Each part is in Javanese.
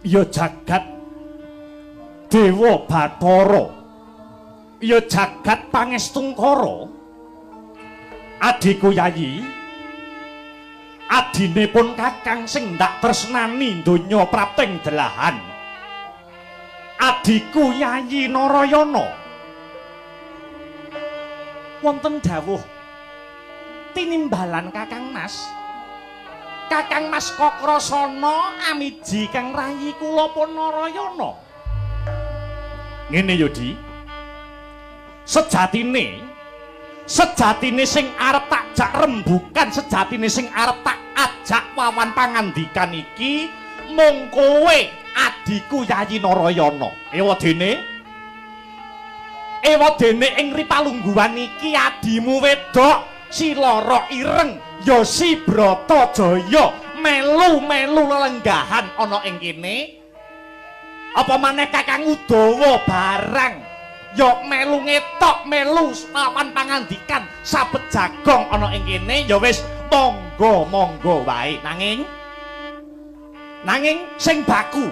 Ya jagat Dewa Bathara, ya jagat Pangestungkara. Adhiku Yayi, adine pun kakang sing ndak tresnani donya prapting delahan. Adhiku Yayi Narayana, wonten dawuh tinimbalan Kakang Mas. Kakang Mas Kakrasana amiji kang rayi kula pun Narayana. Ngene yo, Di. Sejatine sing arep tak jak rembukan, sejatine sing arep tak ajak wawan pangandikan iki mung kowe adhiku Yayi Narayana. Ewadene ing ripalungguhan iki adimu wedok si Loro Ireng ya si Bratajaya melu-melu lelenggahan ana ing kene. Apa maneh Kakang Udawa barang ya melu ngetok, melu papan pangandikan sabet jagong ana ing kene, ya wis monggo-monggo wae. Nanging sing baku,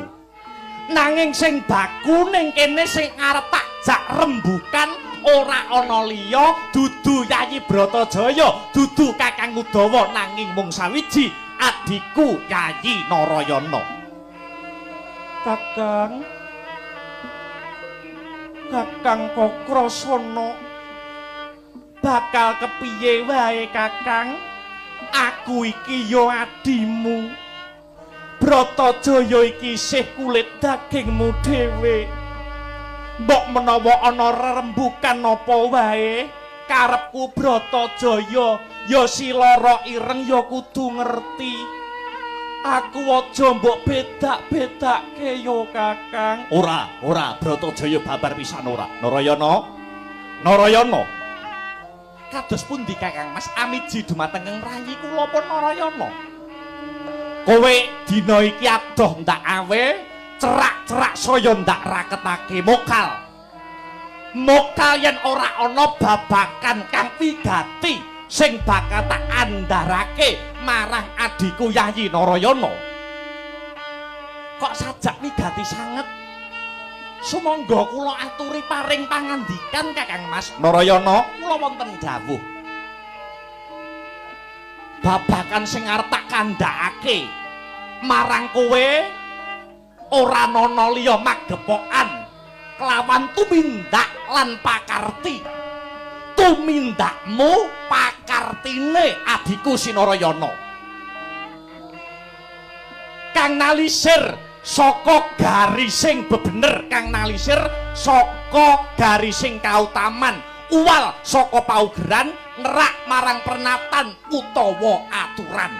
ning kene sing arep tak jak rembukan Ora ana liya dudu Yayi Bratajaya, dudu Kakang Udawa, nanging mung sawiji adhiku Yayi Narayana. Kakang, Kakang Kakrasana, bakal kepiye wae Kakang? Aku iki ya adimu. Bratajaya iki isih kulit dagingmu dhewe. Mbok menawa ana rerembukan apa wae, karepku Bratajaya ya Siloro Ireng ya kudu ngerti. Aku aja mbok bedak-bedakke ya Kakang. Ora, ora, Bratajaya babar pisan ora. Narayana, Narayana. Kados pundi Kakang Mas amiji dumateng kang rayi kula pun Narayana? Kowe dina iki adoh ndak awe, cerak-cerak saya ndak raketake mokal. Mokal yen ora ana babakan kang wigati sing bakal tak andharake marang adhiku Yayi Narayana. Kok sajak wigati sanget? Sumangga kula aturi paring pangandikan Kakang Mas Narayana, kula wonten dawuh. Babakan sing arep tak kandhakake marang kowe ora ana liya magepokan kelawan tumindak lan pakarti. Tumindakmu pakartine adhiku Sinarayana. Kang nalisir saka garising bebener, kang nalisir saka garising kautaman, uwal saka paugeran, nerak marang pernatan utawa aturan.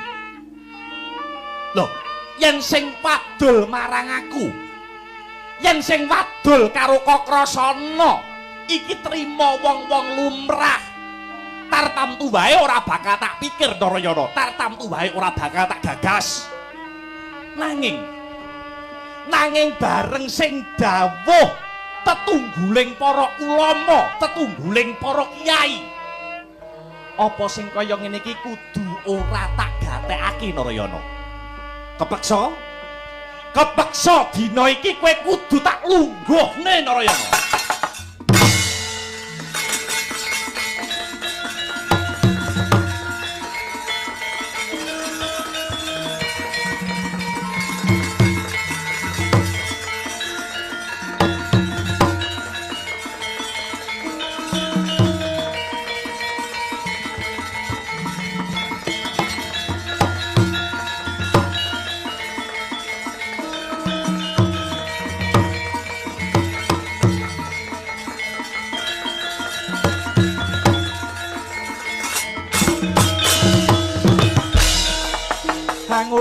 Lho, yen sing wadul marang aku, yen sing wadul karo Kakrasana iki trima wong-wong lumrah. Tartamtu wae ora bakal tak pikir Narayana, tartamtu wae ora bakal tak gagas. Nanging bareng sing dawuh tetungguling para ulama, tetungguling para kiai, apa sing kaya ngene iki kudu ora tak gatekake Narayana. Kepeksa, kepeksa dina iki kowe kudu tak lungguhne Narayana.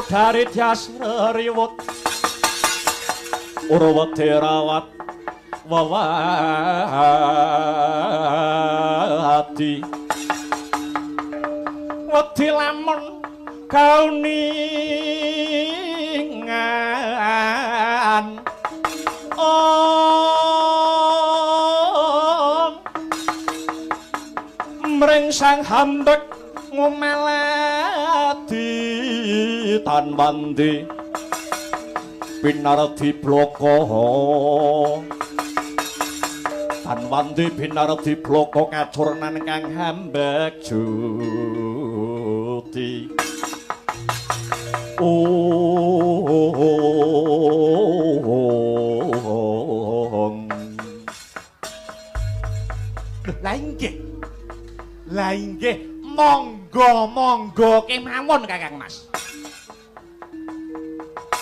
Dari tias riwut urwati rawat wawati wedi lamun kauningan om mring sang hambek ngumelati tan wandi pinardi bloko, tan wandi pinardi bloko kacurnan kang hambek juti. Ong. Lah inggih, lah inggih, monggo monggo kemawon Kakang Mas.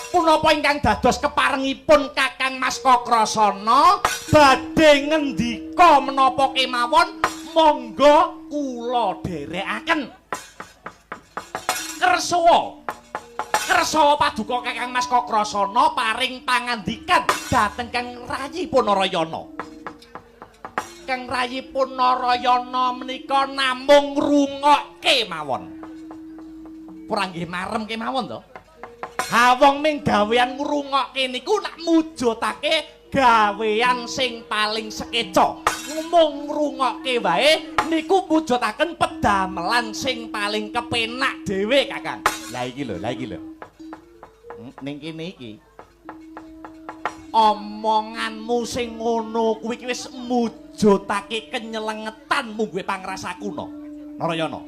Punapa ingkang dados keparengipun Kakang Mas Kakrasana badhe ngendika menapa kemawon, monggo kula dherekaken. Kersawa, kersawa paduka Kakang Mas Kakrasana paring pangandikan dhateng Kang Rayi Punarayana. Kang Rayi Punarayana menika namung ngrungokke mawon. Ora nggih marem kemawon to. Ha wong ming gawean ngrungokke niku nak mujudake gawean sing paling sekeca. Mung ngrungokke wae niku mujudaken pedamelan sing paling kepenak dhewe Kakang. Lah iki lho, lah iki lho. Ning kene iki. Omonganmu sing ngono kuwi iki wis mujud mujudake kenyelengetan mungguhe pangrasaku no. Narayana.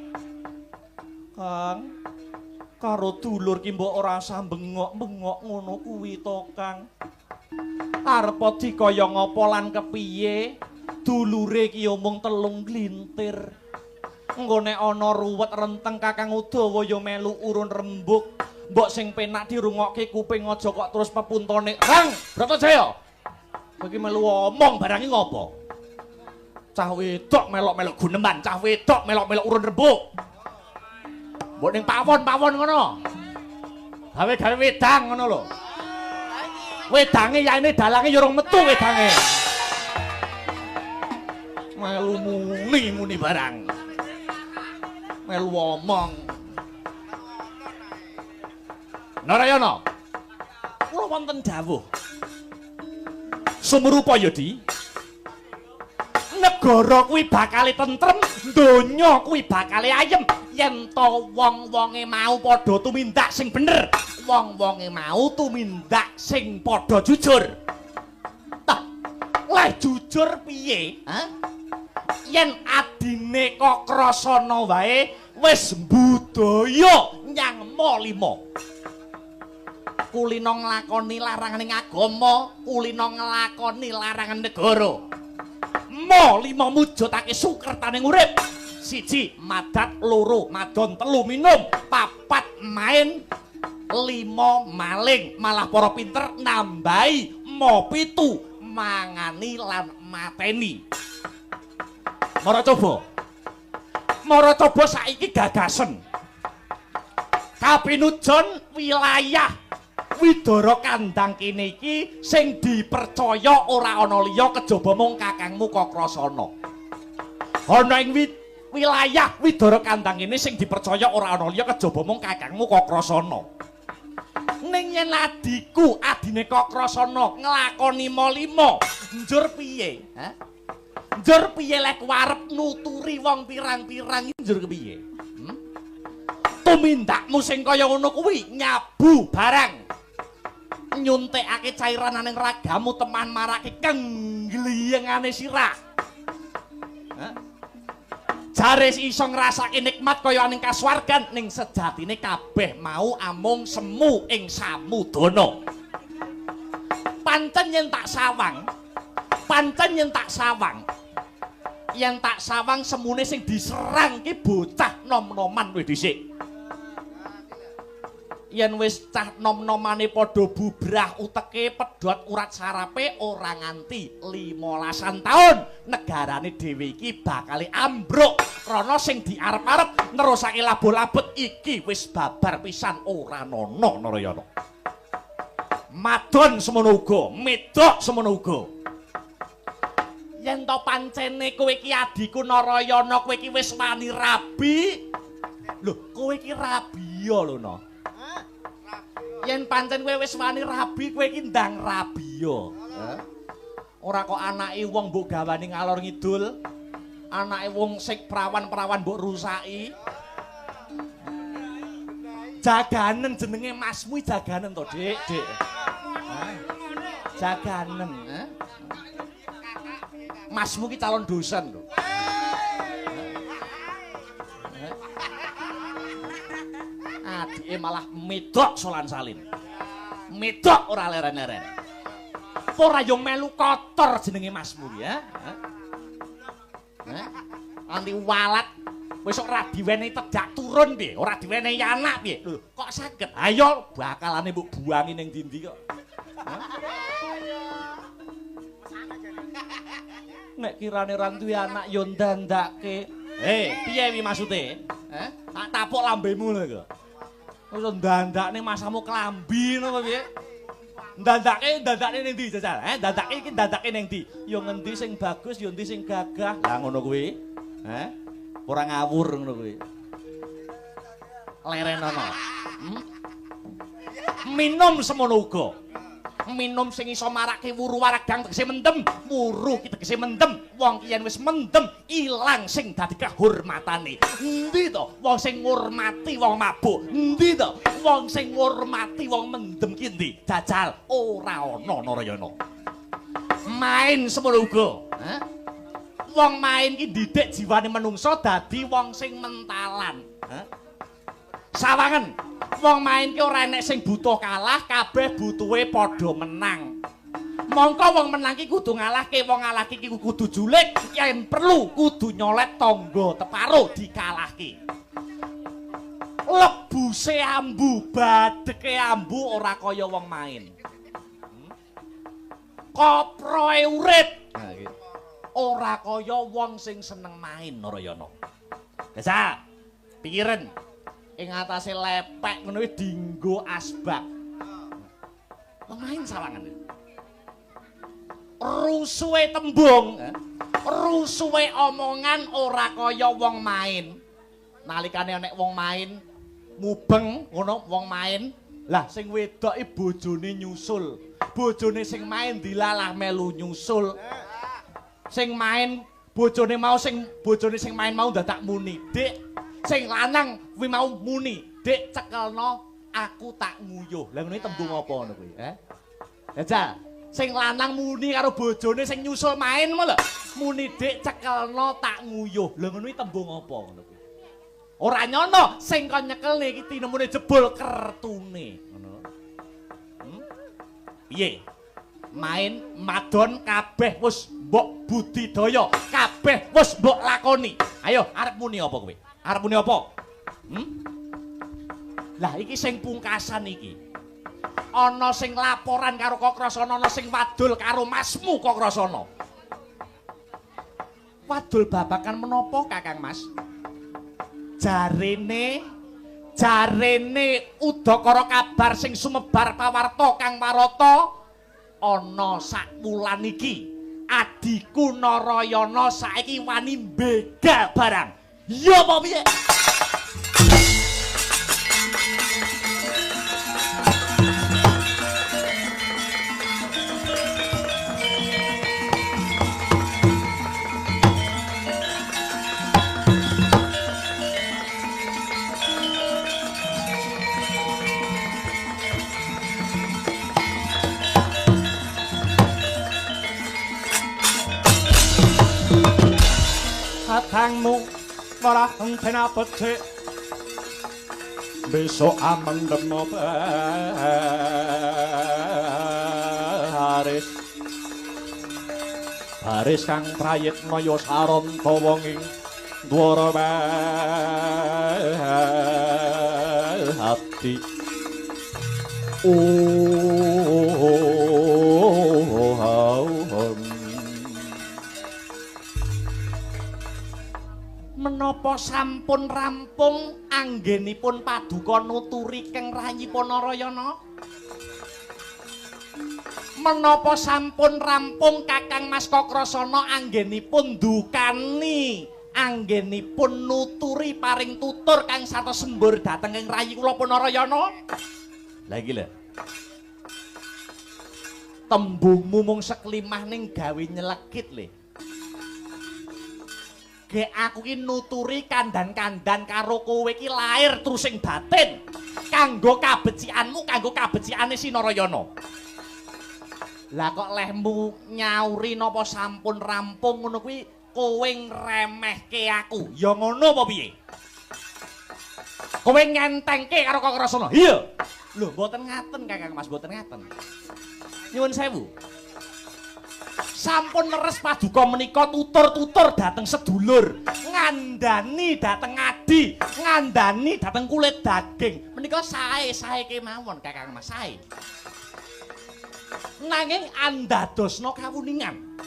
Kang, karo dulur ki mbok ora usah bengok-bengok ngono kuwi to, Kang. Arep dikaya ngapa lan kepiye? Dulure ki omong 3 glintir. Engko nek ana ruwet renteng Kakang Udawa ya melu urun rembug. Mbok sing penak dirungokke kuping aja kok terus pepuntone. Rang, Bratajaya. Kowe iki melu omong barang iki ngopo? Cah wedok melok-melok guneman, cah wedok melok-melok urun rembug. Mbok ning pawon-pawon ngono. Gawe-gawe wedang ngono lho. Wedange yaene dalange ya urung metu wedange. Melu muni-muni barang. Melu omong. Narayana. Kula wonten dawuh. Sumrupa ya, Di. Negara kuwi bakale tentrem, donya kuwi bakale ayem yen to wong-wonge mau padha tumindak sing bener, wong-wonge mau tumindak sing padha jujur. Tah, leh jujur piye? Hah? Yen adine Kakrasana wae wis mbudaya nyang Ma-lima. Kulino nglakoni laranganing agama, kulino nglakoni larangan negara. Ma-lima mujudake sukertaning urip. 1 madat, 2 madon, 3 minum, 4 main, 5 maling. Malah para pinter nambahi Ma-7 mangani lan mateni. Mara coba. Mara coba saiki gagasen. Kapinujon wilayah Widara Kandang kene iki sing dipercaya ora ana liya kejaba mung kakangmu Kakrasana. Ana ing wilayah Widara Kandang kene sing dipercaya ora ana liya kejaba mung kakangmu Kakrasana. Ning yen adiku, adine Kakrasana nglakoni Ma-lima, njur piye? Hah? Njur piye lek arep nuturi wong pirang-pirang njur kepiye? Hmm? Tumindakmu sing kaya ngono kuwi nyabu barang. Nyuntikake cairan ning ragamu teman marake kengliyengane sirah. Hah? Jare iso ngrasake nikmat kaya ning kasuwargan ning sejatine kabeh mau amung semu ing samudana. Pancen yen tak sawang, pancen yen tak sawang, yen tak sawang semune sing diserang ki bocah nom-noman wis dhisik. Yen wis cah nom-nomane padha bubrah uteke pedhot urat sarape ora nganti 15-an taun negarane dhewe iki bakal ambruk krana sing diarep-arep nerusake labuh-labet iki wis babar pisan ora nono Narayana. Madon semono uga, medok semono uga. Yen to pancene kowe iki adiku Narayana, kowe iki wis wani rabi. Lho, kowe iki rabi ya lho no. Yen pancen kowe wis wani rabi, kowe iki ndang rabi ya. Ora kok anake wong mbok gawani ngalor ngidul. Anake wong sing prawan-prawan mbok rusaki. Jaganen jenenge masmu jaganen to, Dik, Dik. Jaganen, eh? Masmu ki calon dosen lho. Adike malah medok solan salin. Medok ora leren-leren. Ora yo melu kotor jenenge masmu ki ya. Hah? Anti walat wis ora diwenehi tedak turun piye, ora diwenehi anak piye. Lho, kok saged? Ayo bakalane mbok buangi ning ndi-ndi kok. Nek kirane ra duwe anak yo ndandake. Piye wi maksude? Heh, tak tapuk lambemu lho kok. Wis ndandakne masamu klambi ngono piye? Ndandake ndandakne ning ndi jajal? Heh, ndandake iki ndandake ning ndi? Ya ngendi sing bagus, ya endi sing gagah. Lah ngono kuwi. Heh. Ora ngawur ngono kuwi. Lerenono. Minum semono uga. Minum sing iso marake wuru waragdang tegese mendem, wuru ki tegese mendem. Wong ki yen wis mendem ilang sing dadi kehormatane. Endi to wong sing ngurmati wong mabuk? Endi to wong sing ngurmati wong mendem ki endi? Jajal ora ana Narayana. Main semono uga. Hah? Wong main ki ndidik jiwane menungso dadi wong sing mentalan. Hah? Sawangen, wong main ki ora enek sing butuh kalah, kabeh butuhe padha menang. Mongko wong menang ki kudu ngalahke, wong ngalahke ki kudu julik, yen perlu kudu nyolet tangga teparo dikalahke. Lebuse ambu, badheke ambu ora kaya wong main. Koproe urip. Nah, iki. Ora kaya wong sing seneng main, Narayana. Desa, pikiren ing atase lepek ngono kuwi dinggo asbak. Wong main sawangan. Rusuhe tembung, rusuhe omongan ora kaya wong main. Nalikane nek wong main mubeng ngono wong main, lah sing wedok iki bojone nyusul. Bojone sing main dilalah melu nyusul. Sing main bojone mau sing bojone sing main mau dadak muni, "Dik." Sing lanang kuwi mau muni, "Dik, cekelno aku tak nguyuh." Lah ngono iki tembung apa ngono kuwi, eh? Jajal. Sing lanang muni karo bojone sing nyusul main mau lho. Muni, "Dik, cekelno tak nguyuh." Lha ngono iki tembung apa ngono kuwi? Ora nyono sing kon nyekelne iki tinemune jebul kertune. Ngono. Piye? Main madon kabeh wis mbok budidaya, kabeh wis mbok lakoni. Ayo arep muni apa kowe? Arep muni apa? Lah iki sing pungkasan iki. Ana sing laporan karo Kakrasana, ana sing wadul karo masmu Kakrasana. Wadul babakan menapa Kakang Mas? Jarene udakara kabar sing sumebar pawarta kang warata ana sak wulan iki adiku Narayana saiki wani mbegal barang. Ya apa piye? Katangmu ora entena becik besok amendem baris baris kang prayitna ya saranta wong ing Dwarawati. Menapa sampun rampung anggenipun paduka nuturi keng rayipun Narayana? Menapa sampun rampung Kakang Mas Kakrasana anggenipun ndukani anggenipun nuturi paring tutur kang sarta sembur dhateng ing rayi kula Narayana? Lah iki lho. Tembungmu mung seklimah ning gawe nyelekit le. Gek aku ki nuturi kandan-kandan karo kowe ki lair trusing batin kanggo kabecikanmu, kanggo kabecikane si Narayana. Lah kok lehmu nyauri napa sampun rampung ngono kuwi kowe ngremehke aku. Ya ngono apa piye? Kowe ngentengke karo Kakrasana. Iya. Lho mboten ngaten Kakang Mas, mboten ngaten. Nyuwun sewu. Sampun leres paduka menika tutur-tutur dhateng sedulur, ngandani dhateng adi, ngandani dhateng kulit daging. Menika sae-sae kemawon Kakang Mas, sae. Nanging andadosna kawuningan.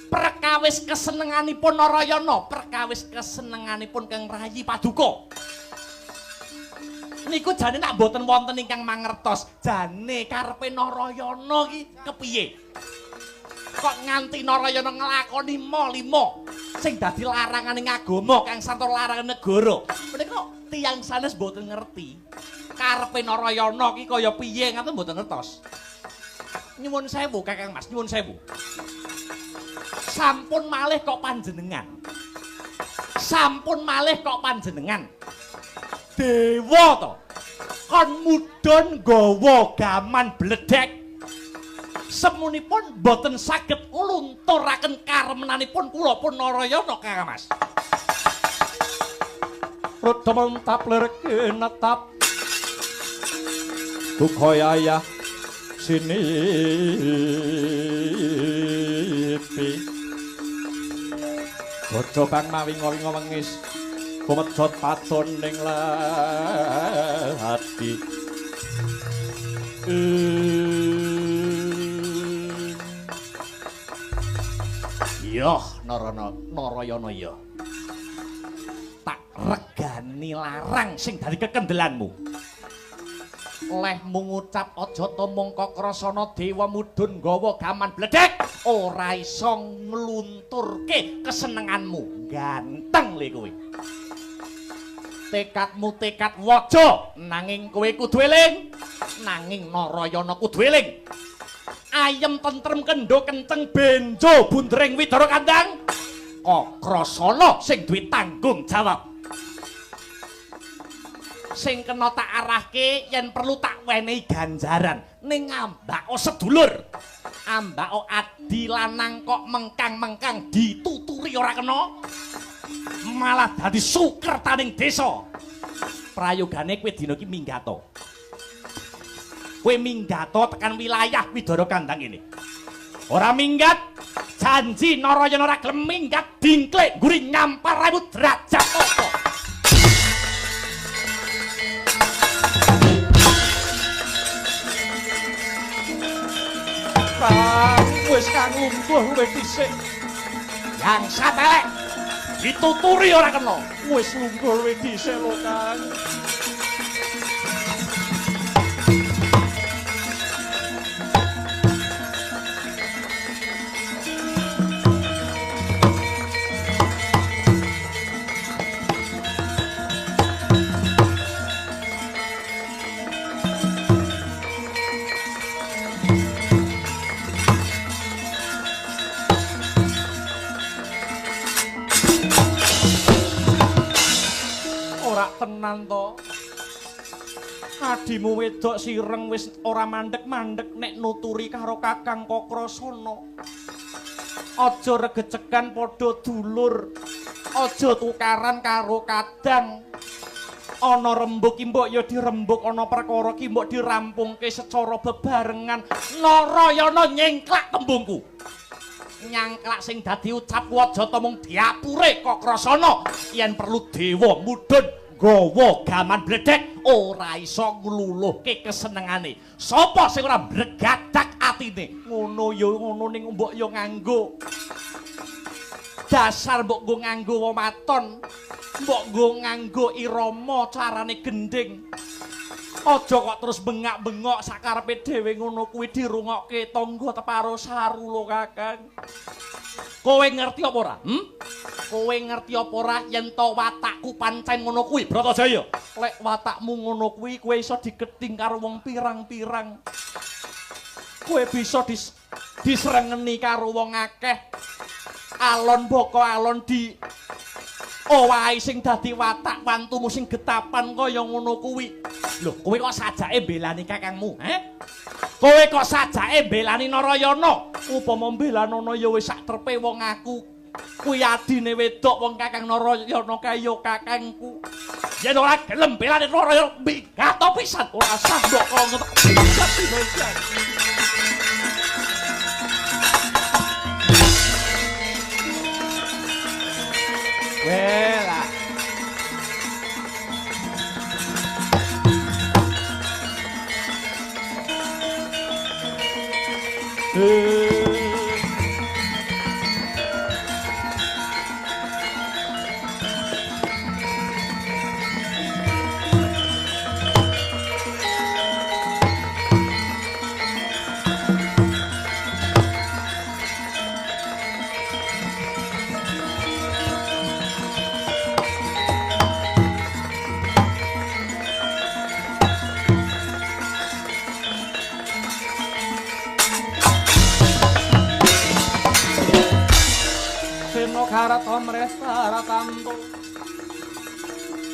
Perkawis kesenenganipun Narayana, perkawis kesenenganipun Kang Rayi Paduka. Niku jane nak mboten wonten ingkang mangertos, jane karepe Narayana ki kepiye? Kok nganti Narayana nglakoni ma-lima sing dadi larangane agama kang sarta larangan negara. Menika tiyang sanes mboten ngerti karepe Narayana ki kaya piye ngaten mboten ngertos. Nyuwun sewu Kakang Mas, nyuwun sewu. Sampun malih kok panjenengan. Sampun malih kok panjenengan. Dewa to. Kon mudhun nggawa gaman bledhek. Semunipun boten saged nglunturaken karemenanipun kula pun Narayana Kang Mas. Rada mentap lir kinetap duka yayah sinipi Bojo bang mawinga-winga wengis kumejot padon ning ati. Yoh Narana Narayana ya. Tak regani larang sing dadi kekendelanmu. Lehmu ngucap aja tumung kakrasana dewa mudhun nggawa gaman bledhek ora iso nglunturke kesenenganmu. Ganteng le kowe. Tekadmu tekad waja nanging kowe kudu eling, nanging Narayana kudu eling. Ayem tentrem kendho kenceng benjo bundering widara kandang Kakrasana sing duwe tanggung jawab. Sing kena tak arahke yen perlu tak wenehi ganjaran ning ambako sedulur. Ambako adi lanang kok mengkang-mengkang dituturi ora kena, malah dadi sukertaning desa. Prayogane kowe dina iki minggato. Kowe minggato tekan wilayah Widara Kandang ini. Ora minggat, janji Narayana ora gelem minggat dingklik ngguri nyampar raimu derajat apa. Kang wis kang lumpuh luwih dhisik. Yang satelek dituturi ora kena. Wis lumpuh luwih dhisik lho Kang. Tenan to. Adimu wedok sireng wis ora mandek-mandek nek nuturi karo Kakang Kakrasana. Aja regecekan padha dulur. Aja tukaran karo kadang. Ana rembug ki mbok ya dirembug, ana perkara ki mbok dirampungke secara bebarengan. Narayana nyengklak tembungku. Nyangklak sing dadi ucapku aja ta mung diapure Kakrasana. Yen perlu dewa mudhun gawa gaman bledhek ora iso ngluluhke kesenengane. Sapa sing ora mbregadak atine? Ngono ya ngono ning mbok ya nganggo. Dasar mbok nggo nganggo wematon, mbok nggo nganggo irama carane gendhing. Aja kok terus bengak-bengok sakarepe dhewe ngono kuwi dirungokke tangga teparo saru lho Kakang. Kowe ngerti apa ora? Kowe ngerti apa ora yen to watakku pancen ngono kuwi, Bratajaya? Lek watakmu ngono kuwi kowe iso diketing karo wong pirang-pirang. Kowe bisa disrengeni karo wong akeh. Alon boko alon di owahi sing dadi watak wantumu sing getapan kaya ngono kuwi. Lho, kowe kok sajake mbelani kakangmu, he? Kowe kok sajake mbelani Narayana? Upama mbelanono ya wis sak trepe wong aku. Kuwi adine wedok wong Kakang Narayana kae ya kakangku. Yen ora gelem belani Narayana minggato pisan, ora sah mbok kono. Wela.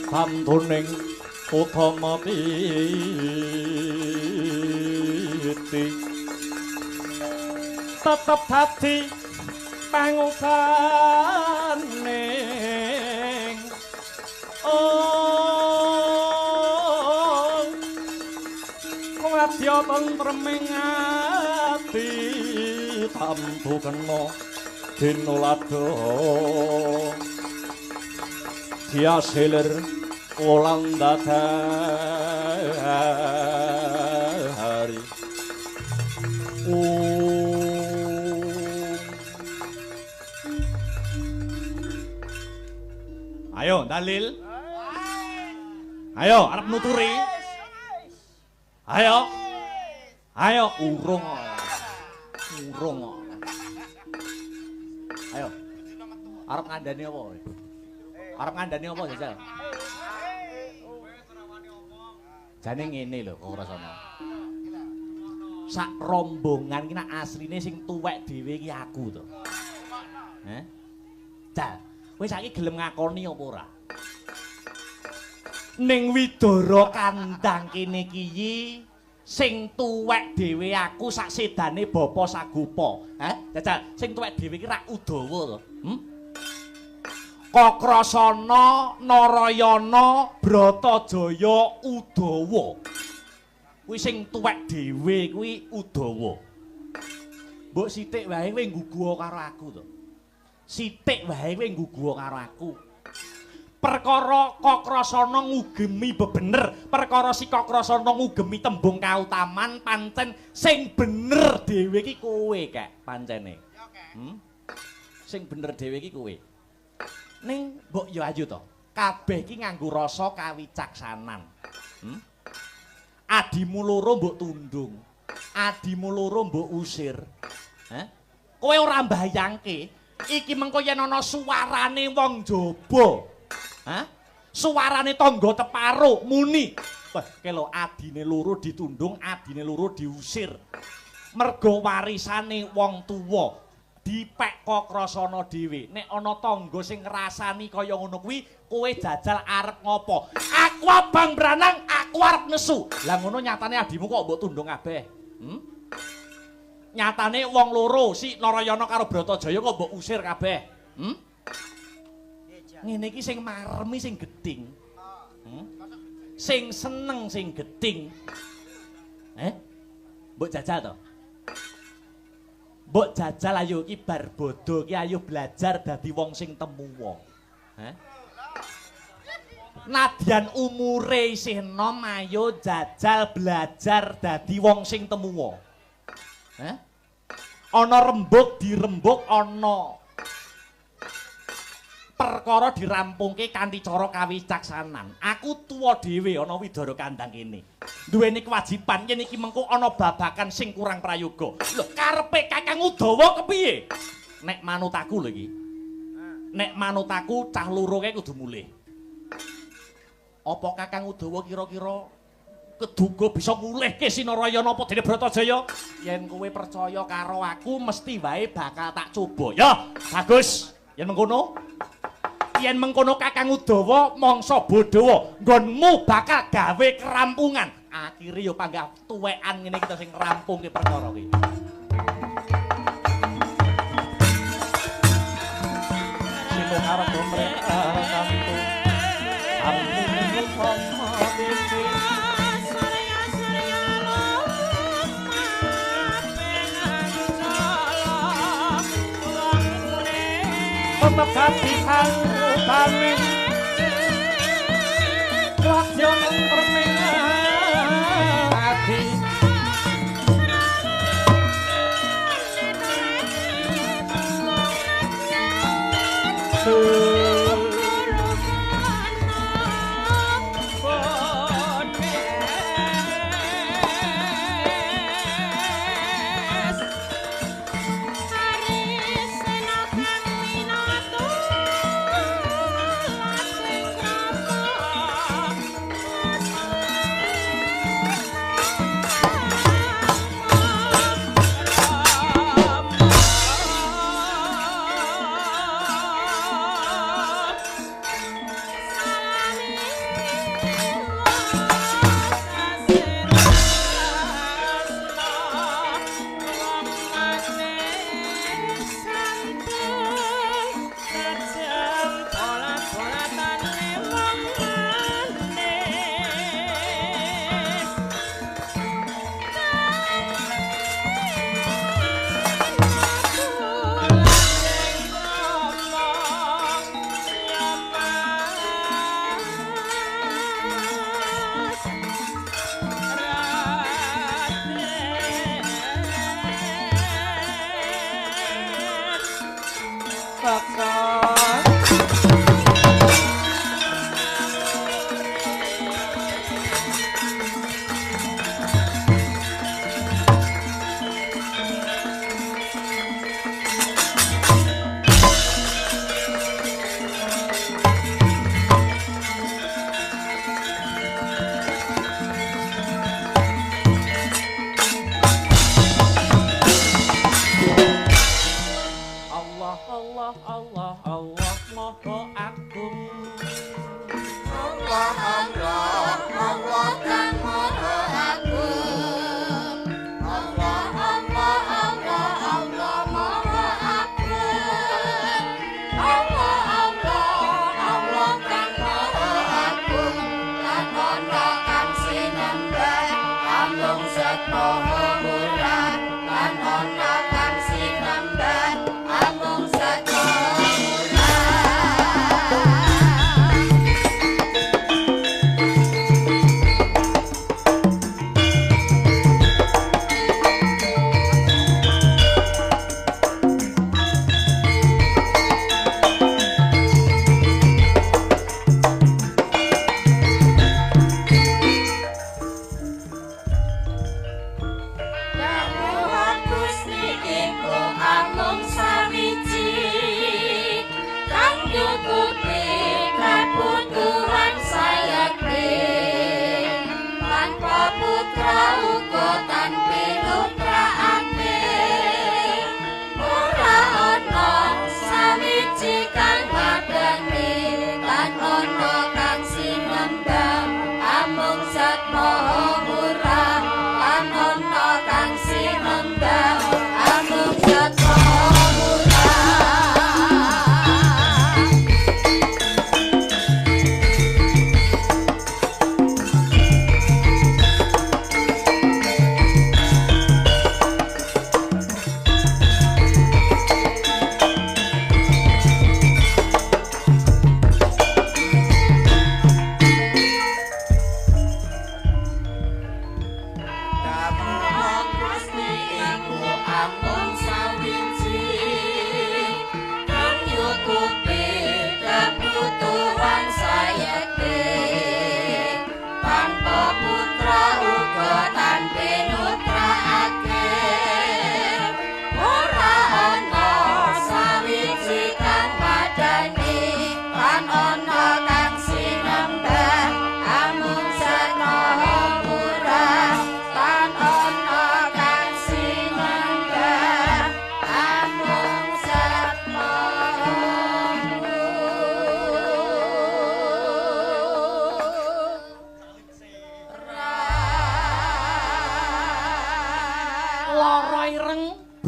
Tantuning utama titi Tetep dadi pangubaning oh wadya tentreming ati tamtu kena dinulada diasilir wulan dadari. Ayo dalil. Ayo arep nuturi. Ayo. Ayo urung. Urung. Ayo. Arep ngandani apa kowe? Arep ngandani apa jajal? Jane ngene lho kok rasane. Sak rombongan ki nak asline sing tuwek dhewe ki aku to. Heh. Jal, kowe saiki gelem ngakoni apa ora? Ning Widara kandang kene iki sing tuwek dhewe aku sak sedane Bapa Sagopa. Heh, jajal, sing tuwek dhewe iki rak Udawa to. Hmm? Kokrasana, Narayana, Bratajaya, Udawa. Kuwi sing tuwek dhewe kuwi Udawa. Mbok sithik wae kowe ngguguha karo aku to. Sithik wae kowe ngguguha karo aku. Perkara Kokrasana ngugemi bebener, perkara si Kokrasana ngugemi tembung kautaman pancen sing bener dhewe iki kowe kek pancene. Hmm? Sing bener dhewe iki kowe. Ning mbok yo ayo to. Kabeh iki nganggo rasa kawicaksanan. Hmm? Adimu loro mbok tundung. Adimu loro mbok usir. Heh? Kowe ora mbayangke iki mengko yen ana suwarane wong jaba. Hah? Suwarane tangga teparo muni. Wah, kelo adine loro ditundung, adine loro diusir. Mergo warisane wong tuwa dipek Kokrasana dhewe. Nek ana tangga sing ngrasani kaya ngono kuwi, kowe jajal arep ngopo? Aku abang branang, aku arep nesu. Lah ngono nyatane adimu kok mbok tundung kabeh. Hmm? Nyatane wong loro si Narayana karo Bratajaya kok mbok usir kabeh. Hmm? Ngene iki sing maremi sing gething. Hmm? Sing seneng sing gething. Eh? Mbok jajal to? Mbok jajal ayo iki bar bodho iki ayo belajar dadi wong sing temuwa. Heh? Nadyan umure isih enom ayo jajal belajar dadi wong sing temuwa. Heh? Ana rembug dirembug ana perkara dirampungke kanthi cara kawicaksanan. Aku tuwa dhewe ana Widara kandang kene. Duweni kewajiban yen iki mengko ana babakan sing kurang prayoga. Lho, karepe Kakang Udawa kepiye? Nek manut aku lho iki. Nek manut aku cah loro kae kudu mulih. Apa Kakang Udawa kira-kira keduga bisa ngulihke Sinarayana apa dene Bratajaya? Yen kowe percaya karo aku mesti wae bakal tak coba. Ya, bagus. Yen mengkono, yen mengkono Kakang Udawa mangsa bodhawa nggonmu bakal gawe kerampungan. Akhire ya panggah tuwekan ngene kita sing ngrampungke perkara iki. Sino arep mrek tantu. Tetep dadi pangutane wadya tentreming ati.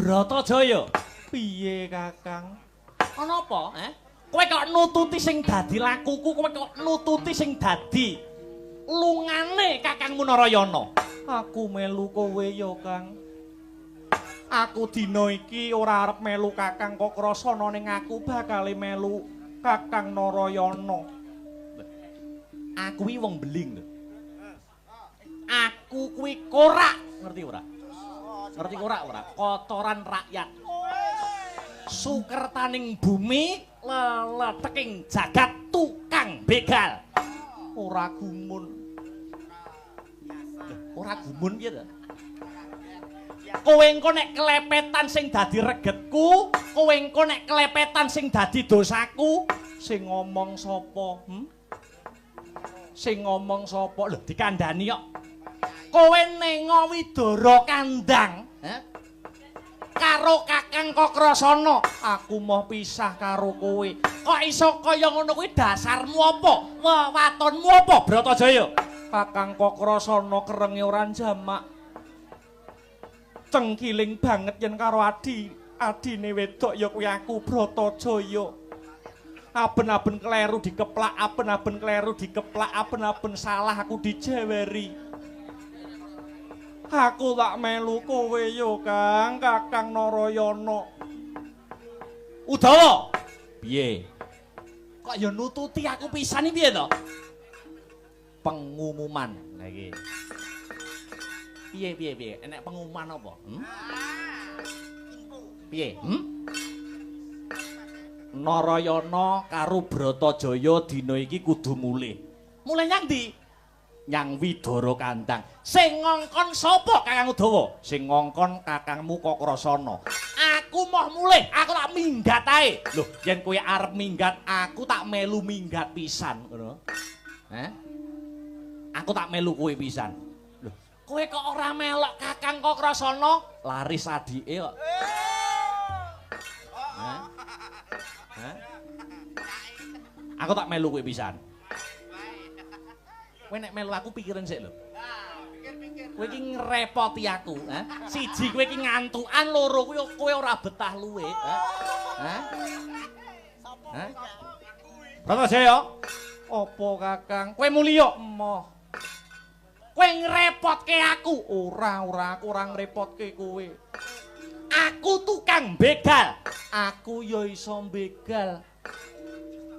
Bratajaya. Piye, Kakang? Ana apa, eh? Kowe kok nututi sing dadi lakuku, kowe kok nututi sing dadi lungane Kakangmu Narayana. Aku melu kowe ya, Kang. Aku dina iki ora arep melu Kakang Kakrasana ning aku bakale melu Kakang Narayana. Aku kuwi wong beling lho. Aku kuwi korak, ngerti ora? Ngerti korak ora? Kotoran rakyat. Sukertaning bumi, leleteking jagat tukang begal. Ora gumun. Ora gumun piye to? Kowe engko nek kelepetan sing dadi regetku, kowe engko nek kelepetan sing dadi dosaku, sing ngomong sapa? Sing ngomong sapa? Lho dikandhani kok. Kowe nengo Widara Kandang, eh? Karo Kakang Kakrasana, aku moh pisah karo kowe. Kok iso kaya ngono kuwi dasarmu apa? Wewatonmu apa, Bratajaya? Kakang Kakrasana kerenge ora jamak. Cengkiling banget yen karo adi, adine wedok ya kuwi aku Bratajaya. Aben-aben kleru dikeplak, aben-aben kleru dikeplak, aben-aben salah aku dijeweri. Aku tak melu kowe yo, Kang, Kakang Narayana. Udawa. Piye? Kok ya nututi aku pisan iki piye to? Pengumuman. Lah iki. Piye piye piye? Enek pengumuman apa? Piye? Narayana karo Bratajaya dina iki kudu mulih. Mulih nyang ndi? Nyang Widara Kandang. Sing ngongkon sapa, Kakang Udawa? Sing ngongkon Kakangmu Kakrasana. Aku moh mulih, aku tak minggat ae. Lho, yen kowe arep minggat, aku tak melu minggat pisan, ngono. Heh? Aku tak melu kowe pisan. Lho, kowe kok ora melok Kakang Kakrasana? Laris adike kok. Heh? Heh? Aku tak melu kowe pisan. Kowe nek melu aku pikirin sik lho. Kowe iki ngrepoti aku, ha? Siji kowe iki ngantukan, loro kowe kowe ora betah luwe, ha? Ha? Ha? Bratajaya, apa Kakang? Kowe muliya? Emoh. Kowe ngrepotke aku. Ora, ora, aku ora ngrepotke kowe. Aku tukang begal. Aku ya iso begal.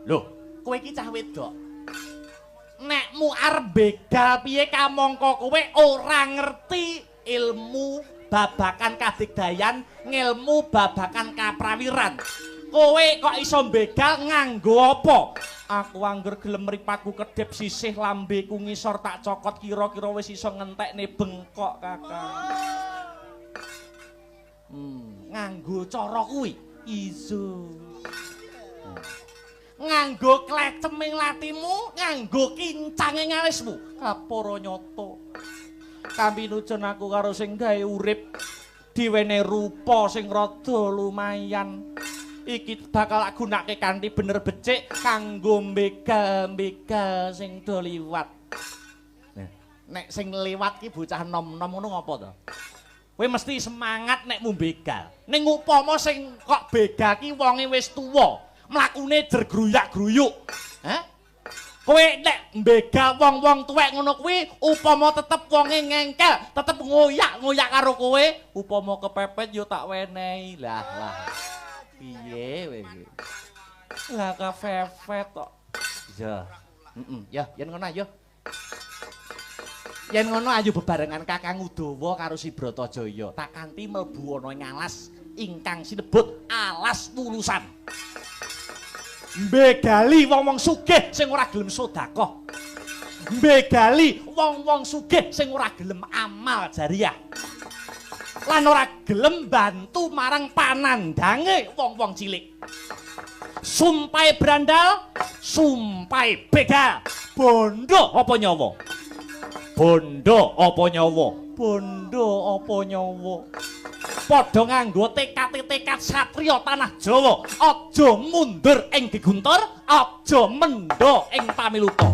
Lho, kowe iki cah wedok. Nekmu arep begal piye kamangka kowe ora ngerti ilmu babakan kadigdayan, ngilmu babakan kaprawiran. Kowe kok iso begal nganggo apa? Aku angger gelem mripatku kedhep sisih lambeku ngisor tak cokot kira-kira wis iso ngentekne bengkok, Kakang. Nganggo cara kuwi iso. Nganggo kleceming latimu, nganggo kincange alismu, kapara nyata. Kaminujun aku karo sing gawe urip diwene rupa sing rada lumayan. Iki bakal tak gunake kanthi bener becik kanggo begal-begal sing do liwat. Nek sing liwat ki bocah nom-nom ngono ngopo to? Kowe mesti semangat nek mu begal. Ning upama sing kok begal ki wonge wis tuwa, mlakune jergruyak-gruyuk. Hah? Kowe nek mbegal wong-wong tuwek ngono kuwi upama tetep wonge ngengkel, tetep ngoyak-ngoyak karo kowe, upama kepepet yo tak wenehi. Lah lah. Piye kowe iki? Lah kepepet kok. Iya. Heeh, ya yen ngono ayo. Yen ngono ayo bebarengan Kakang Udawa karo si Bratajaya. Tak kanthi mlebu ana ing alas ingkang sinebut Alas Wulusan. Mbegali wong-wong sugih sing ora gelem sedekah. Mbegali wong-wong sugih sing ora gelem amal jariah. Lan ora gelem bantu marang panandange wong-wong cilik. Sumpahe brandal, sumpahe begal. Bondo apa nyawa? Bondo apa nyawa? Bondo apa nyawa? Padha nganggo tekad-tekad satriya tanah Jawa. Aja mundur ing geguntur, aja mendha ing pamiluta.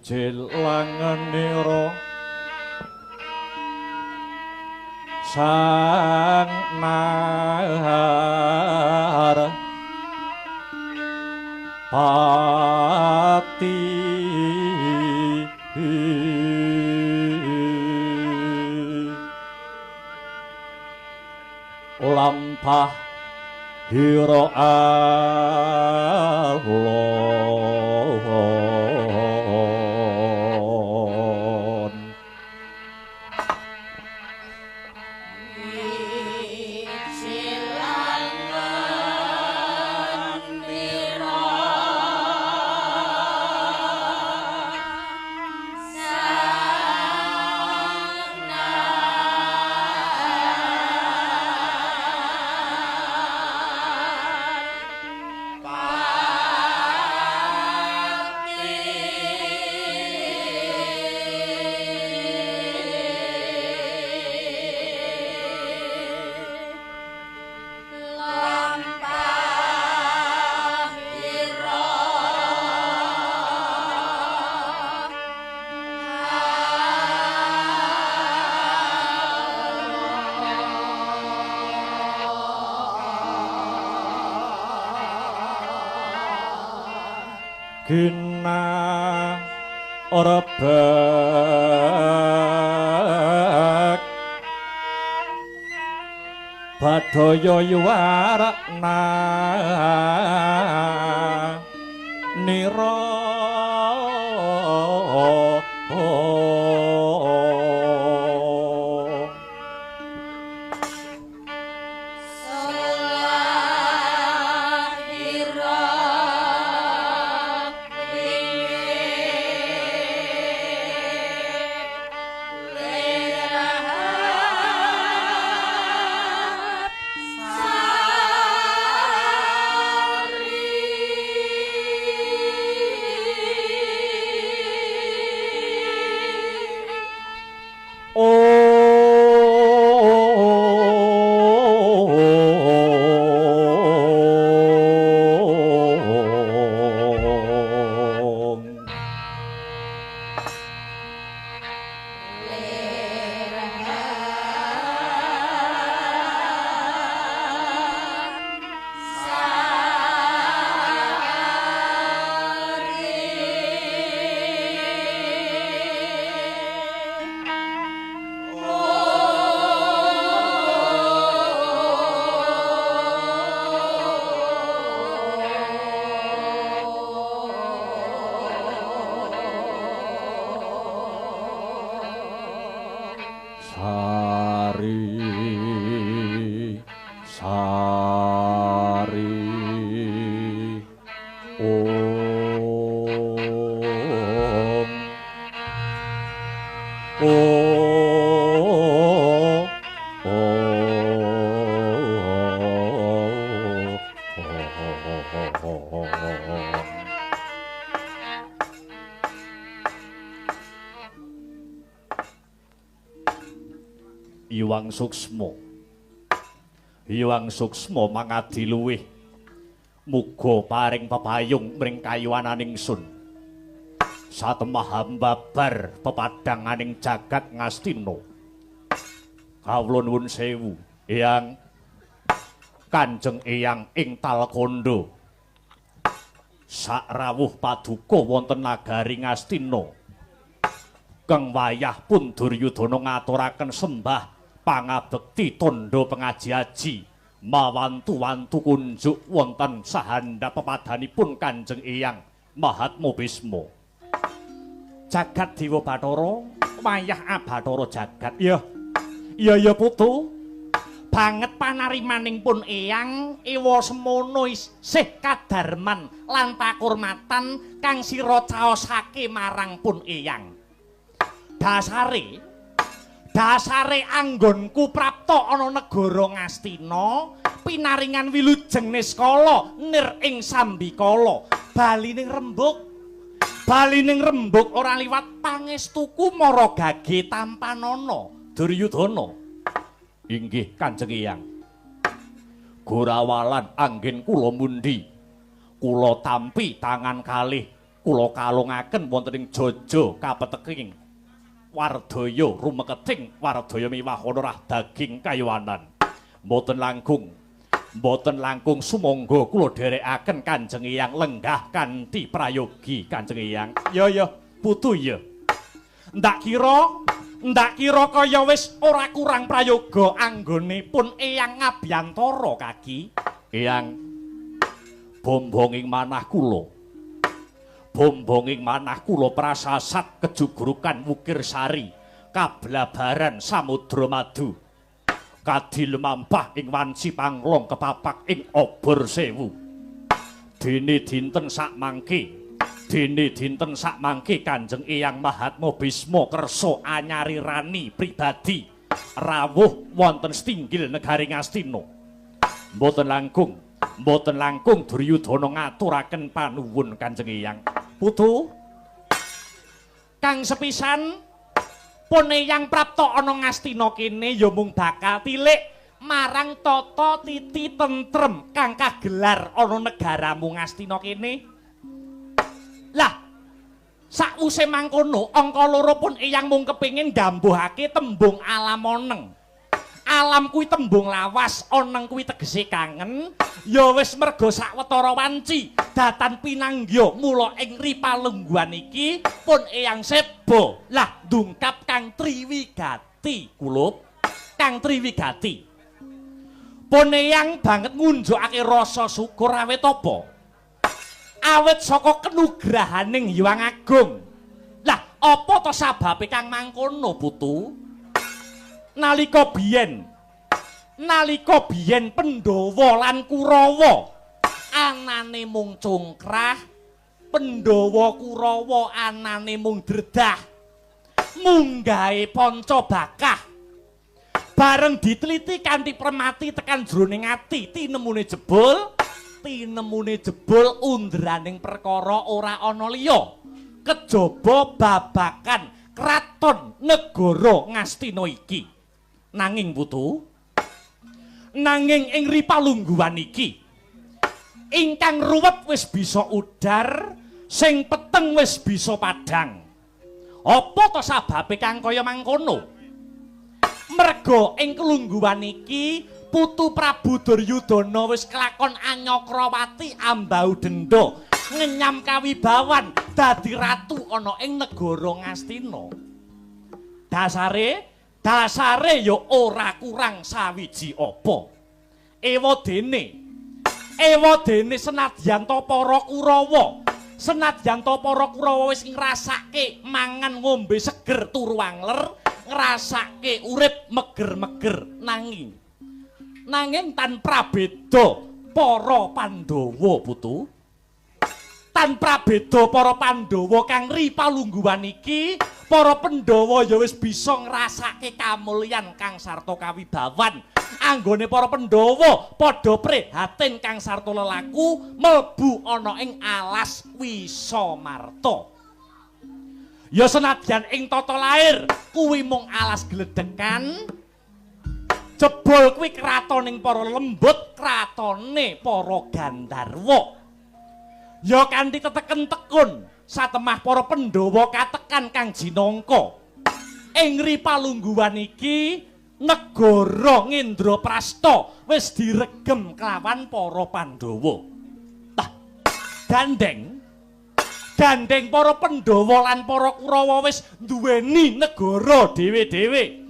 Wijilangenira Sang Nahar Pati lampah hira alon. Gina ora bek badaya yuwarakna nira Iwang Suksma, Iwang Suksma mangadi luwih, muga paring pepayung mring kayuwananing sun. Satemah hambabar pepadhanganing jagat Ngastina. Kawula nuwun sewu, Eyang Kanjeng Eyang ing Talkandha. Sakrawuh paduka wonten nagari Ngastina. Keng wayah pun Duryudana ngaturaken sembah pangabekti tandha pengaji-aji mawantu-wantu kunjuk wonten sahandhap pepadhanipun Kanjeng Eyang Mahatma Bisma. Jagat Dewa Bathara wayah abathara jagat. Iya. Iya ya putu. Banget panarimaning pun Eyang ewa semono isih kadarman lan pakurmatan kang sira caosake marang pun Eyang. Dasare anggonku prapta ana negara Ngastina pinaringan wilujeng niskala nir ing sambikala balining rembug ora liwat pangestuku mara gage tampanana Duryudana. Inggih Kanjeng Eyang. Gorawalan anggen kula mundi kula tampi tangan kalih Kula kalungaken wonten ing jaja kapeteking wardaya rumeketing wardaya miwahana rah daging kayuwanan. Mboten langkung sumangga kula dherekaken Kanjeng Eyang lenggah kanthi prayogi Kanjeng Eyang. Ya ya, putu ya. Ndak kira kaya wis ora kurang prayoga anggone pun Eyang ngabyantara kaki. Eyang, bombonging manah kula. Bombonging manah kula prasasat kejugrukan Wukir Sari, kablabaran Samudra Madu. Kadil mampah ing wanci panglong kepapak ing obor sewu. Dene dinten sakmangke Kanjeng Eyang Mahatma Bisma kersa anyarirani pribadi rawuh wonten setinggil negari Ngastina. Mboten langkung Duryudana ngaturaken panuwun Kanjeng Eyang. Putu kang sepisan pun Eyang prapta ana Ngastina kene ya mung bakal tilik marang tata titi tentrem kang kagelar ana negaramu Ngastina kene. Lah sakwuse mangkono angka loro pun Eyang mung kepengin ndambuhake tembung alam oneng. Alam kuwi tembung lawas, oneng kuwi tegese kangen. Ya wis merga sawetara wanci datan pinanggya mula ing ripalungguhan iki pun Eyang seba. Lah ndungkap kang triwigati kulup, kang triwigati. Pun Eyang banget ngunjukake rasa syukur awit apa? Awit saka kenugrahaning Hyang Agung. Lah apa to sababe kang mangkono putu? Nalika biyen Pandhawa lan Kurawa anane mung congkrah, Pandhawa Kurawa anane mung dredah, munggahe panca bakah. Bareng diteliti kanthi permati tekan jroning ati, tinemune jebul undraning perkara ora ana liya kejaba babakan kraton negara Ngastina iki. Nanging putu, nanging ing ripalungguhan iki ingkang ruwet wis bisa udar, sing peteng wis bisa padhang. Apa to sababe kang kaya mangkono? Merga ing kelungguhan iki putu Prabu Duryudana wis kelakon Anyakrawati ambau denda ngenyam kawibawan dadi ratu ana ing negara Ngastina. Dasare ya ora kurang sawiji apa. Ewadene senadyan ta para Kurawa, wis ngrasake mangan ngombe seger turu angler, ngrasake urip meger-meger, nanging tan prabeda para Pandhawa putu. Tan prabeda para Pandhawa kang ripalungguhan iki, para Pandhawa ya wis bisa ngrasake kamulyan kang sarta kawibawan. Anggone para Pandhawa padha prihatin kang sarta lelaku mlebu ana ing alas Wisamarta. Ya senadyan ing tata lair kuwi mung alas gledhekan, jebul kuwi kratoning para lembut, kratone para Gandharwa. Ya kanthi teteken tekun satemah para Pandhawa katekan kang jinangka. Ing ripalungguhan iki negara Ngendraprasta wis diregem kelawan para Pandhawa. Tah, gandeng para Pandhawa lan para Kurawa wis duweni negara dhewe-dhewe.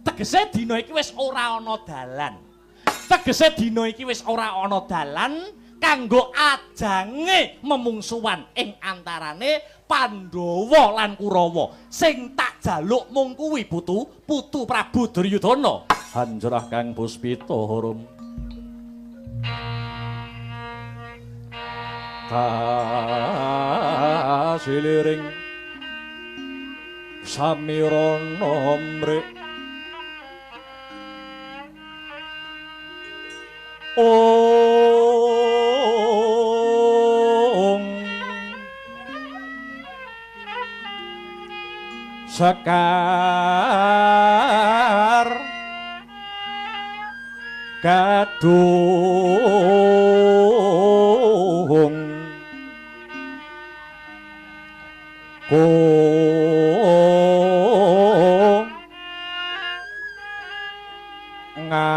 Tegese dina iki wis ora ana dalan. Kanggo ajange memungsuhan ing antarane Pandhawa lan Kurawa. Sing tak jaluk mung kuwi putu, putu Prabu Duryudana. Hanjrah kang puspita harum kasiliring samirana mrik ong sekar kadung Ko ngas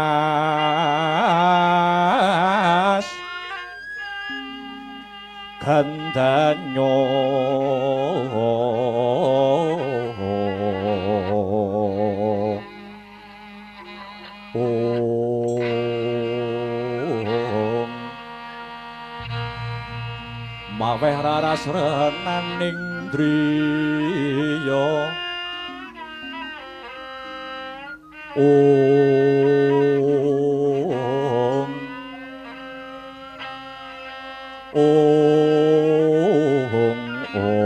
gandanyo ong maweh raras renaning driya ong ong ong ong.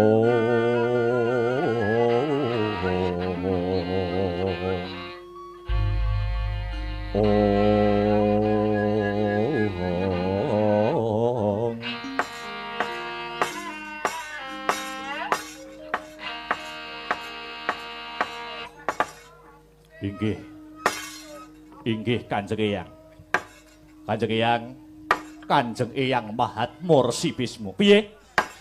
Inggih. Inggih Kanjeng Eyang. Kanjeng Eyang, Kanjeng Eyang Mahatma Resi Bisma. Piye?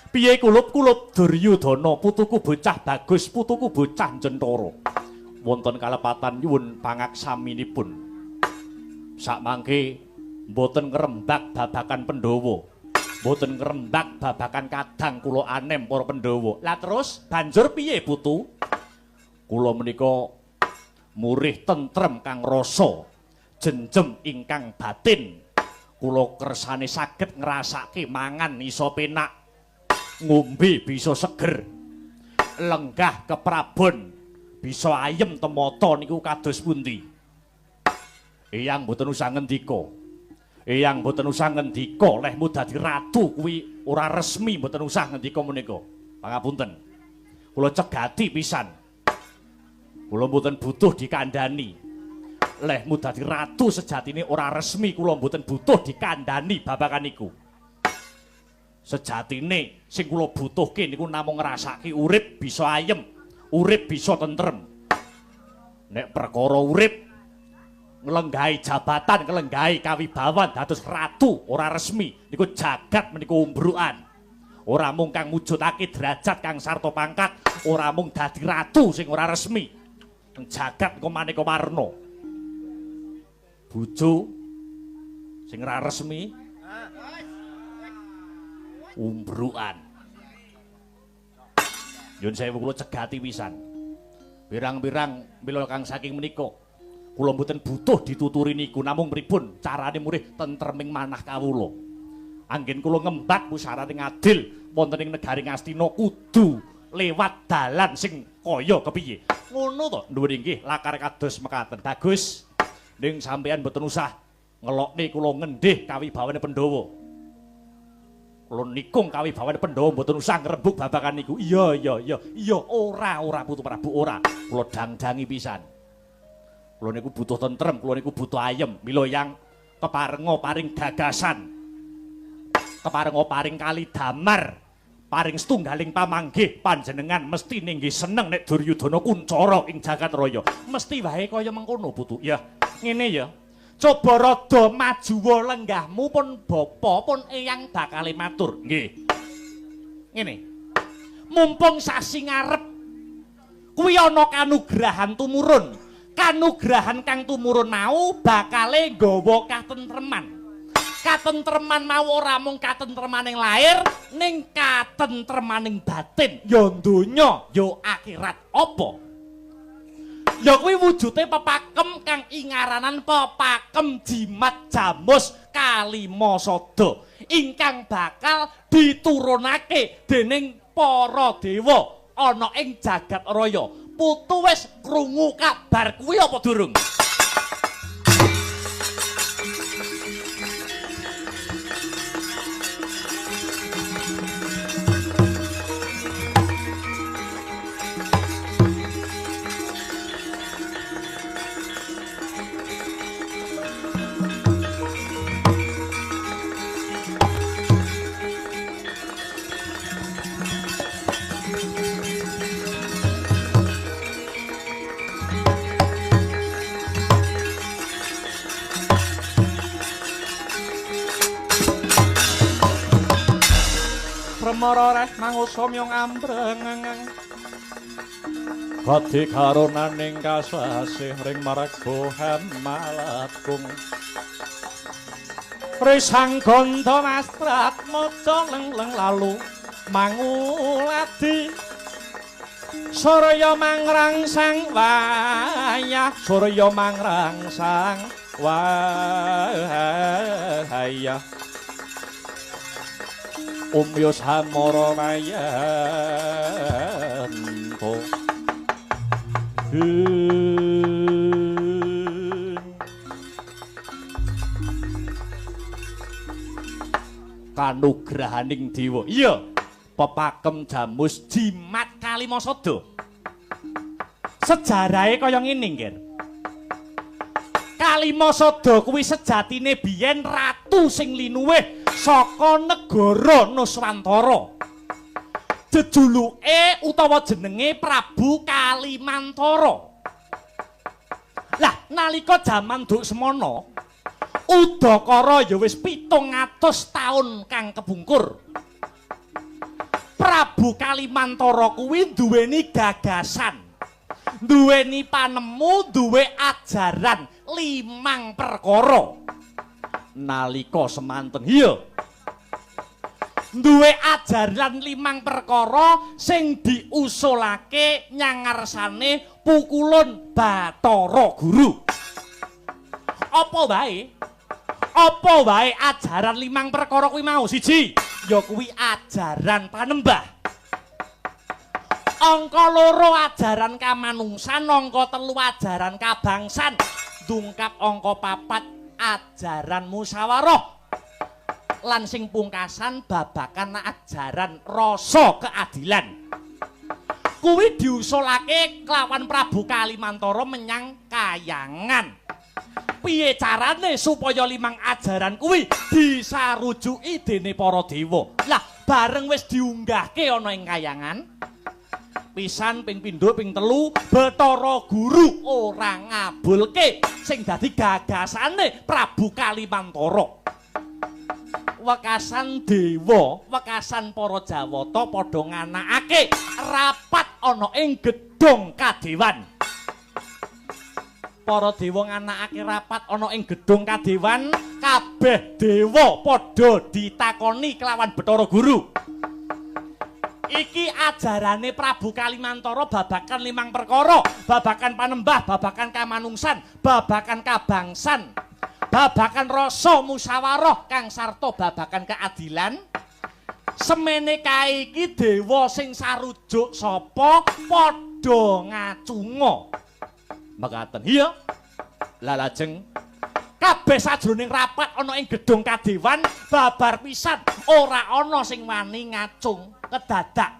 Piye kulup-kulup Duryudana putuku bocah bagus, putuku bocah Jentara. Wonten kalepatan nyuwun pangaksaminipun. Sakmangke mboten ngrembak babakan Pandhawa. Mboten ngrembak babakan kadang kula anem para Pandhawa. Lah terus banjur piye putu? Kula menika murih tentrem kang rasa, jenjem ingkang batin. Kula kersane saged ngrasake mangan iso penak, ngombe bisa seger, lenggah keprabon bisa ayem temata niku kados pundi. Eyang mboten usah ngendika. Eyang mboten usah ngendika lehmu dadi ratu kuwi ora resmi, mboten usah ngendika menika. Pangapunten. Kula cegati pisan. Kula mboten butuh dikandhani. Lehmu dadi ratu sejatine ora resmi, kula mboten butuh dikandhani babagan niku. Sejatine sing kula butuhke niku namung ngrasake urip bisa ayem, urip bisa tentrem. Nek perkara urip nglenggahi jabatan, nglenggahi kawibawan dados ratu ora resmi niku jagat menika umbrukan. Ora mung kang mujudake derajat kang sarta pangkat, ora mung dadi ratu sing ora resmi. Jagat kok maneka warna. Bojo sing ora resmi umbrukan. Nyun sewu kula cegati pisan. Pirang-pirang mila kang saking menika kula mboten butuh dituturi niku, namung pripun carane murih tentreming manah kawula. Anggen kula ngembat pusarane ngadil wonten ing negari Ngastina kudu lewat dalan sing kaya kepiye. Ngono to, dhuwur inggih lakar kados mekaten. Bagus. Ning sampeyan mboten usah ngelokne kula ngendih kawibawane Pandhawa. Kula nikung kawibawane Pandhawa mboten usah ngrembug babagan niku. Iya iya iya. Iya ora ora Putu Prabu ora. Kula dangdangi pisan. Kula niku butuh tentrem, kula niku butuh ayem. Mila yang keparenga paring gagasan. Keparenga paring kali damar. Paring setunggaling pamanggih panjenengan mesti ninggi seneng nek Duryudana kuncara ing jagat raya. Mesti wae kaya mengkono putu. Ya, ngene ya. Coba rada majuwa lenggahmu pun bapa pun eyang bakale matur. Nggih. Ngene. Mumpung sasi ngarep kuwi ana kanugrahan tumurun. Kanugrahan kang tumurun mau bakale nggawa katentreman. Katentreman mau ora mung katentremaning lahir, ning katentremaning batin, ya donya, ya akhirat. Apa? Ya kuwi wujude pepakem kang ingaranan pepakem jimat jamus kalima sada ingkang bakal diturunake dening para dewa ana ing jagat raya. Putu wis krungu kabar kuwi apa durung? Samara reh mangusum yung ambreng. Kadi karunaning kasasih ring marga Hemalagung. Risang gandha mastrat maca leng-leng lalu manguladi. Surya mangrangsang wayah, surya mangrangsang wayah. Umyo samara mayanto. Kanugrahaning dewa. Iya, pepakem jamus jimat Kalimasada. Sejarahe kaya ngene, Ngger. Kalimasada kuwi sejatine biyen ratu sing linuwih saka negara Nuswantara. Jejuluke utawa jenenge Prabu Kalimantara. Lah, nalika jaman duk semana, udakara ya wis 700 taun kang kebungkur. Prabu Kalimantara kuwi duweni gagasan, duweni panemu, duwe ajaran limang perkara. Nalika semanten, iya, duwe ajaran limang perkara sing diusulake nyangarsane pukulun Bathara Guru. Apa wae? Apa wae ajaran limang perkara kuwi mau? Siji, ya kuwi ajaran panembah. Angka loro ajaran kamanungsan, angka telu ajaran kabangsan, dungkap angka papat ajaran musyawarah, lan sing pungkasan babakan ajaran rasa keadilan. Kuwi diusulake kelawan Prabu Kalimantara menyang kayangan. Piye carane supaya limang ajaran kuwi disarujuki dene para dewa? Lah, bareng wis diunggahke ana ing kayangan, pisan ping pindho ping telu Bathara Guru ora ngabulke sing dadi gagasane Prabu Kalimantara. Wekasan dewa, wekasan para Jawata padha nganakake rapat ana ing gedhong kadewan. Para dewa nganakake rapat ana ing gedhong kadewan, kabeh dewa padha ditakoni kelawan Bathara Guru. Iki ajarane Prabu Kalimantara babakan limang perkara, babakan panembah, babakan kamanungsan, babakan kabangsan, babakan rasa musyawarah kang sarta babakan keadilan. Semene kae iki dewa sing sarujuk sapa padha ngacunga. Mekaten. Iya. Lah lajeng kabeh sajroning rapat ana ing gedhong kadewan babar pisan ora ana sing wani ngacung. Kedadak.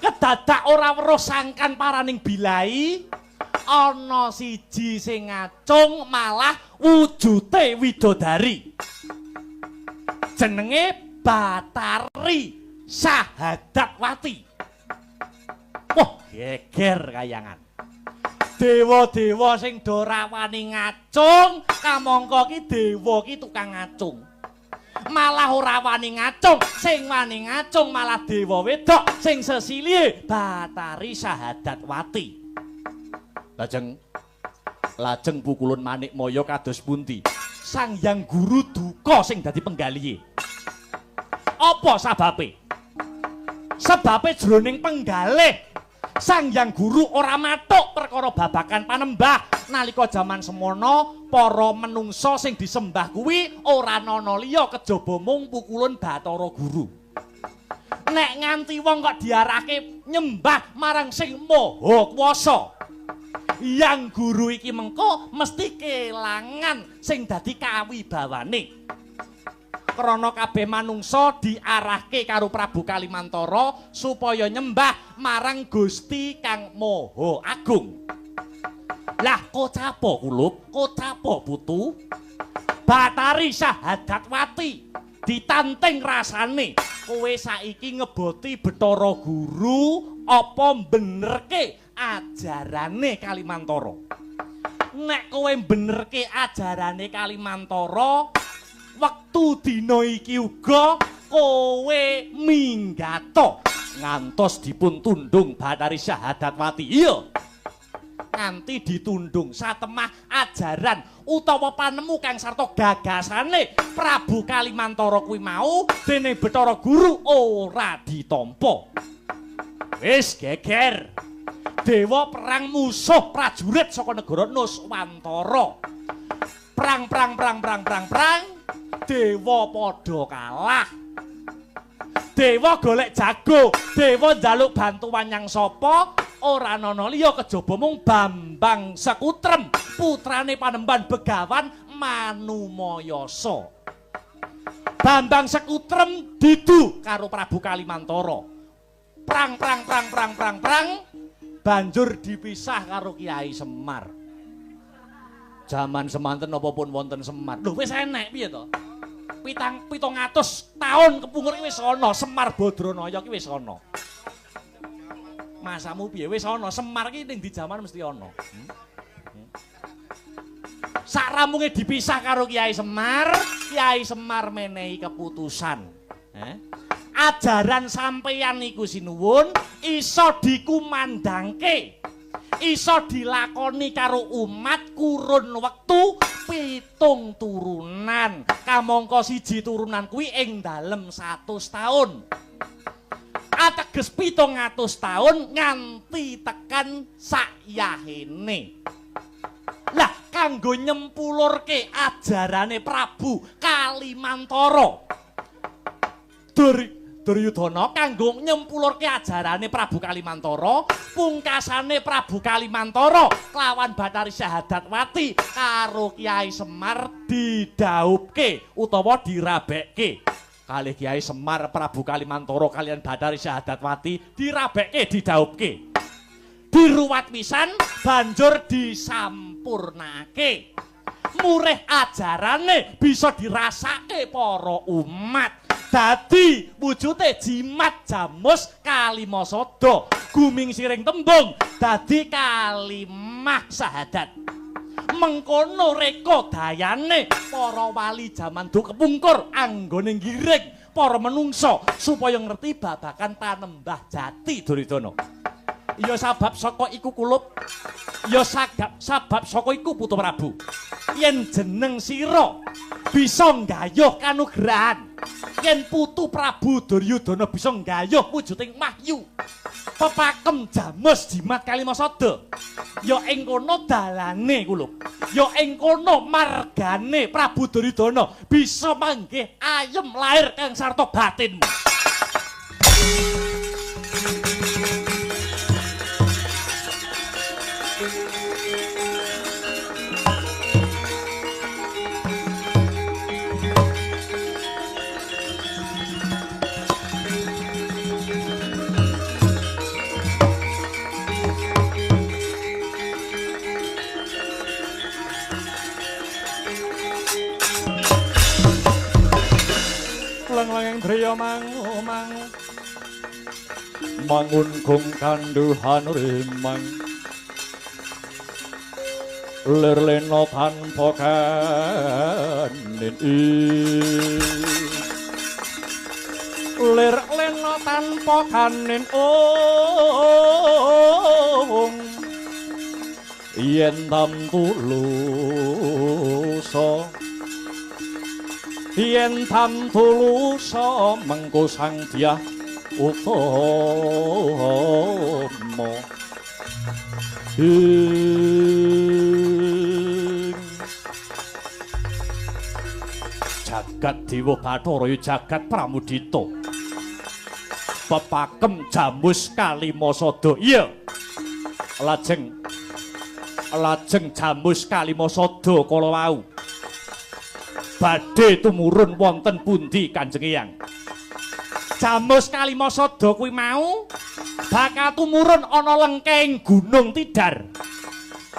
Kedadak ora weruh sangkan paraning bilai ana siji sing ngacung malah wujute widodari. Jenenge Batari Sahadatwati. Wah, geger kayangan. Dewa-dewa sing do rawani ngacung, kamangka ki dewa ki tukang ngacung. Malah ora wani ngacung, sing wani ngacung malah dewa wedok sing sesilihe Batari Sahadatwati. Lajeng lajeng pukulun Manikmaya kados pundi? Sang Hyang Guru duka sing dadi penggalihe. Apa sababe? Sebabe jroning penggalih Sang Hyang Guru ora matuk perkara babakan panembah. Nalika jaman semono para menungsa sing disembah kuwi ora ana liya kejaba mung pukulun Bathara Guru. Nek nganti wong kok diarahke nyembah marang sing maha kuwasa, Hyang Guru iki mengko mesti kelangan sing dadi kawibawane. Krana kabeh manungsa diarahke karo Prabu Kalimantara supaya nyembah marang Gusti Kang Maha Agung. Lah kocapo kulup, kocapo putu? Batari Sahadatwati ditanting rasane. Kowe saiki ngeboti Bathara Guru apa benerke ajarane Kalimantara? Nek kowe benerke ajarane Kalimantara, wektu dina iki uga Kowe minggato ngantos dipun tundung Bathari Syahadatwati. Iya. Nganti ditundung satemah ajaran utawa panemu kang sarta gagasane Prabu Kalimantara kuwi mau dening Bathara Guru ora ditampa. Wis geger. Dewa perang musuh prajurit saka negara Nuswantara. Perang perang perang perang perang perang. Dewa padha kalah. Dewa golek jago, dewa njaluk bantuan nyang sapa? Ora ana liya kejaba mung Bambang Sekutrem, putrane Panembahan Begawan Manumayasa. Bambang Sekutrem didu karo Prabu Kalimantara. Prang prang prang prang prang prang, banjur dipisah karo Kiai Semar. Jaman semanten napa pun wonten Semar. Lho wis enek piye to? 700 taun kepungkur iki wis ana Semar Badranaya iki wis ana. Masamu piye wis ana Semar iki ning di jaman mesti ana. Sak ramunge dipisah karo Kiai Semar, Kiai Semar menehi keputusan. Ajaran sampeyan iku sinuwun iso dikumandangke, iso dilakoni karo umat kurun wektu 7 turunan. Kamangka siji turunan kuwi ing dalem 100 taun. Ateges 700 taun nganti tekan sakyahene. Lah kanggo nyempulurke ajarane Prabu Kalimantara. Duryudana kanggo nyempulurke ajarane Prabu Kalimantara, pungkasane Prabu Kalimantara kelawan Bathari Syahadatwati karo Kiai Semar didhaupke utawa dirabekke. Kalih Kiai Semar Prabu Kalimantara kalian Bathari Syahadatwati dirabekke, didhaupke. Diruwat pisan banjur disampurnake. Murih ajarane bisa dirasake para umat. Dadi wujute jimat jamus kalimasada, guming siring tembung dadi kalimah syahadat. Mengkono reka dayane para wali jaman duh kepungkur anggone ngiring para menungsa supaya ngerti babagan panembah jati Duryudana. Ya sabab saka iku kulup, ya sabab saka iku Putu Prabu. Yen jeneng sira bisa nggayuh kanugrahan, yen Putu Prabu Duryudana bisa nggayuh wujuding wahyu pepakem jamus jimat kalimasada, ya ing kono dalane kulup, ya ing kono margane Prabu Duryudana bisa manggih ayem lahir kang sarta batinmu. Leng-lengeng driya mangu-mangu mangun kung kanduhan rimang lir lena tanpa kanin lir lena tanpa kanin ong yen tamtulusa yen tamtulusa mengko sang dyah utama ing jagat dewa bathara ya jagat pramudita pepakem jamus kalimasada. Iya lajeng lajeng jamus kalimasada kala wau badhe tumurun wonten pundi Kanjeng Eyang? Jamus kalimasada kuwi mau bakal tumurun ana lengkeng Gunung Tidar.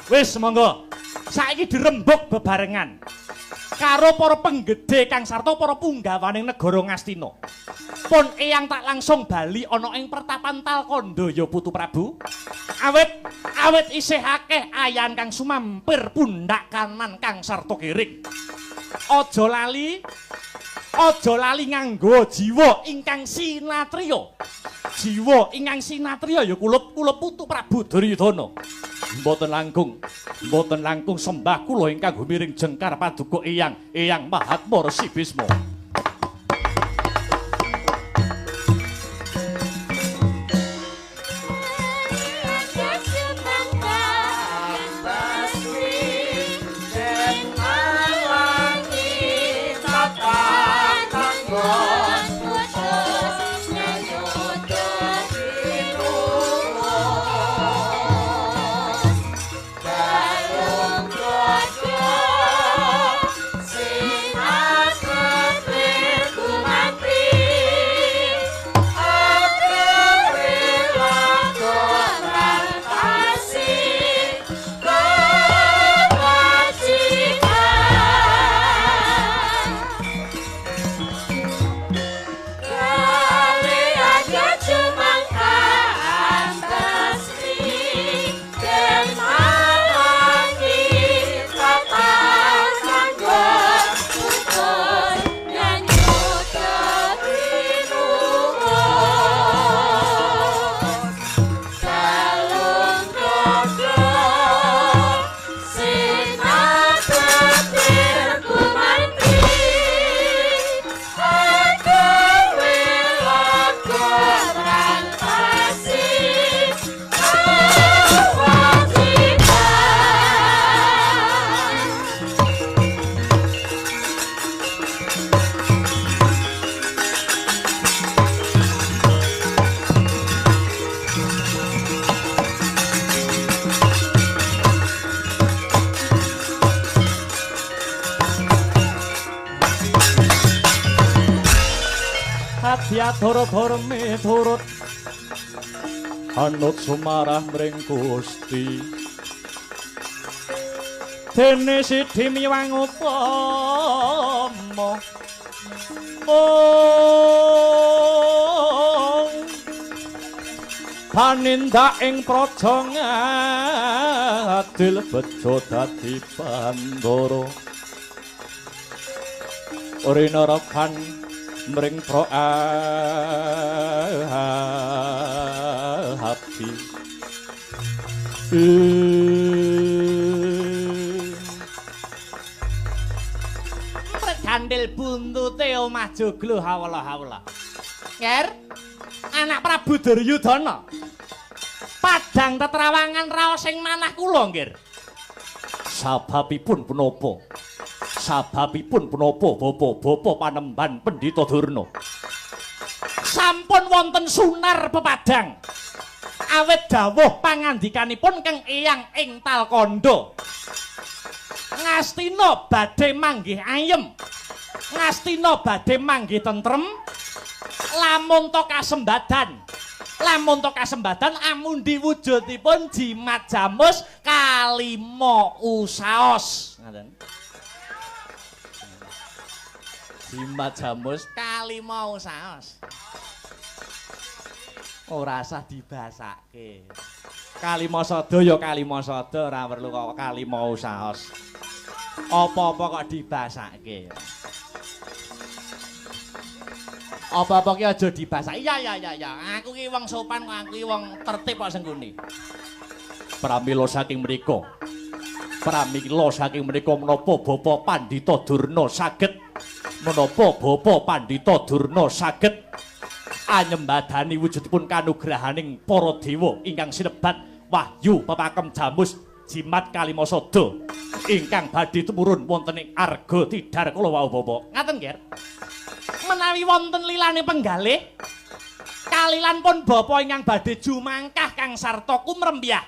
Wis monggo saiki dirembug bebarengan karo para penggede kang sarta para punggawaning negara Ngastina. Pun Eyang tak langsung bali ana ing pertapan Talkandha ya Putu Prabu. Awit awit isih akeh ayan kang sumampir pundak kanan kang sarta kiring. Aja lali Aja lali nganggo jiwa ingkang sinatriya. Jiwa ingkang sinatriya ya kulup putu Prabu Duryudana. Mboten langkung sembah kula ingkang gumiring jengkar paduka Eyang Mahatma Resi Bisma. Adoro miturut anut sumarah mring Gusti dene sidhi miwang upama ong panindak ing praja ngadil bejo dadi Bandara rinarakan mring abdi. Gandil buntute omah joglo hawala-hawala. Nger, anak Prabu Duryudana. Padang tetrawangan raos ing manah kula, nggir. Sababipun punapa? Sababipun punapa bapa-bapa panemban Pendhita Durna? Sampun wonten sunar pepadang. Awit dawuh pangandikanipun Kang Eyang ing Talkandha. Ngastina badhe manggih ayem. Ngastina badhe manggih tentrem. Lamun to kasembadan. Lamun to kasembadan amundi wujudipun jimat jamus kalima usaos. Ngaten. Jimat jamus kalima usaos. Ora usah dibasake. Kalima sada ya kalima sada, ora perlu kok kalima usaos. Apa-apa kok dibasake. Apa-apa ki aja dibasake. Iya ya ya ya, aku ki wong sopan kok, aku ki wong tertib kok senggone. Pramila saking mriku. Pramila saking mriku menapa Bapak Pandhita Durna saged menapa Bapak Pandhita Durna saged anyembadani wujudipun kanugrahaning para dewa ingkang sinebat wahyu pepakem jamus jimat kalima sada ingkang badhe tumurun wonten ing Arga Tidar kala wau Bapak. Ngaten nggih. Menawi wonten lilane penggalih kalilan pun bapa ingkang badhe jumangkah kang sarta kumrembyah.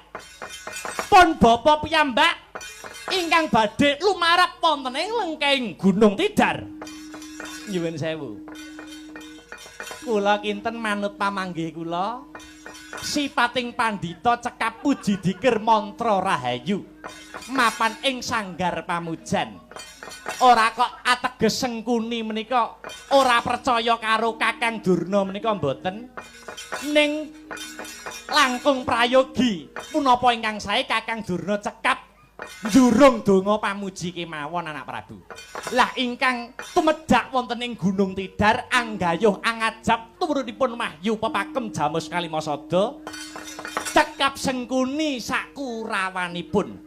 Pun bapa piyambak ingkang badhe lumarap wonten ing lengkeng Gunung Tidar. Nyuwun sewu. Kula kinten manut pamanggih kula sipating pandhita cekap puji dikir mantra rahayu mapan ing sanggar pamujan. Ora kok ateges Sengkuni menika ora percaya karo Kakang Durna menika mboten, ning langkung prayogi punapa ingkang sae Kakang Durna cekap Njurung donga pamuji kemawon anak Prabu. Lah ingkang tumedhak wonten ing Gunung Tidar anggayuh angajap tumrunipun Wahyu pepakem Jamus Kalimasada cekap Sengkuni sakurawanipun.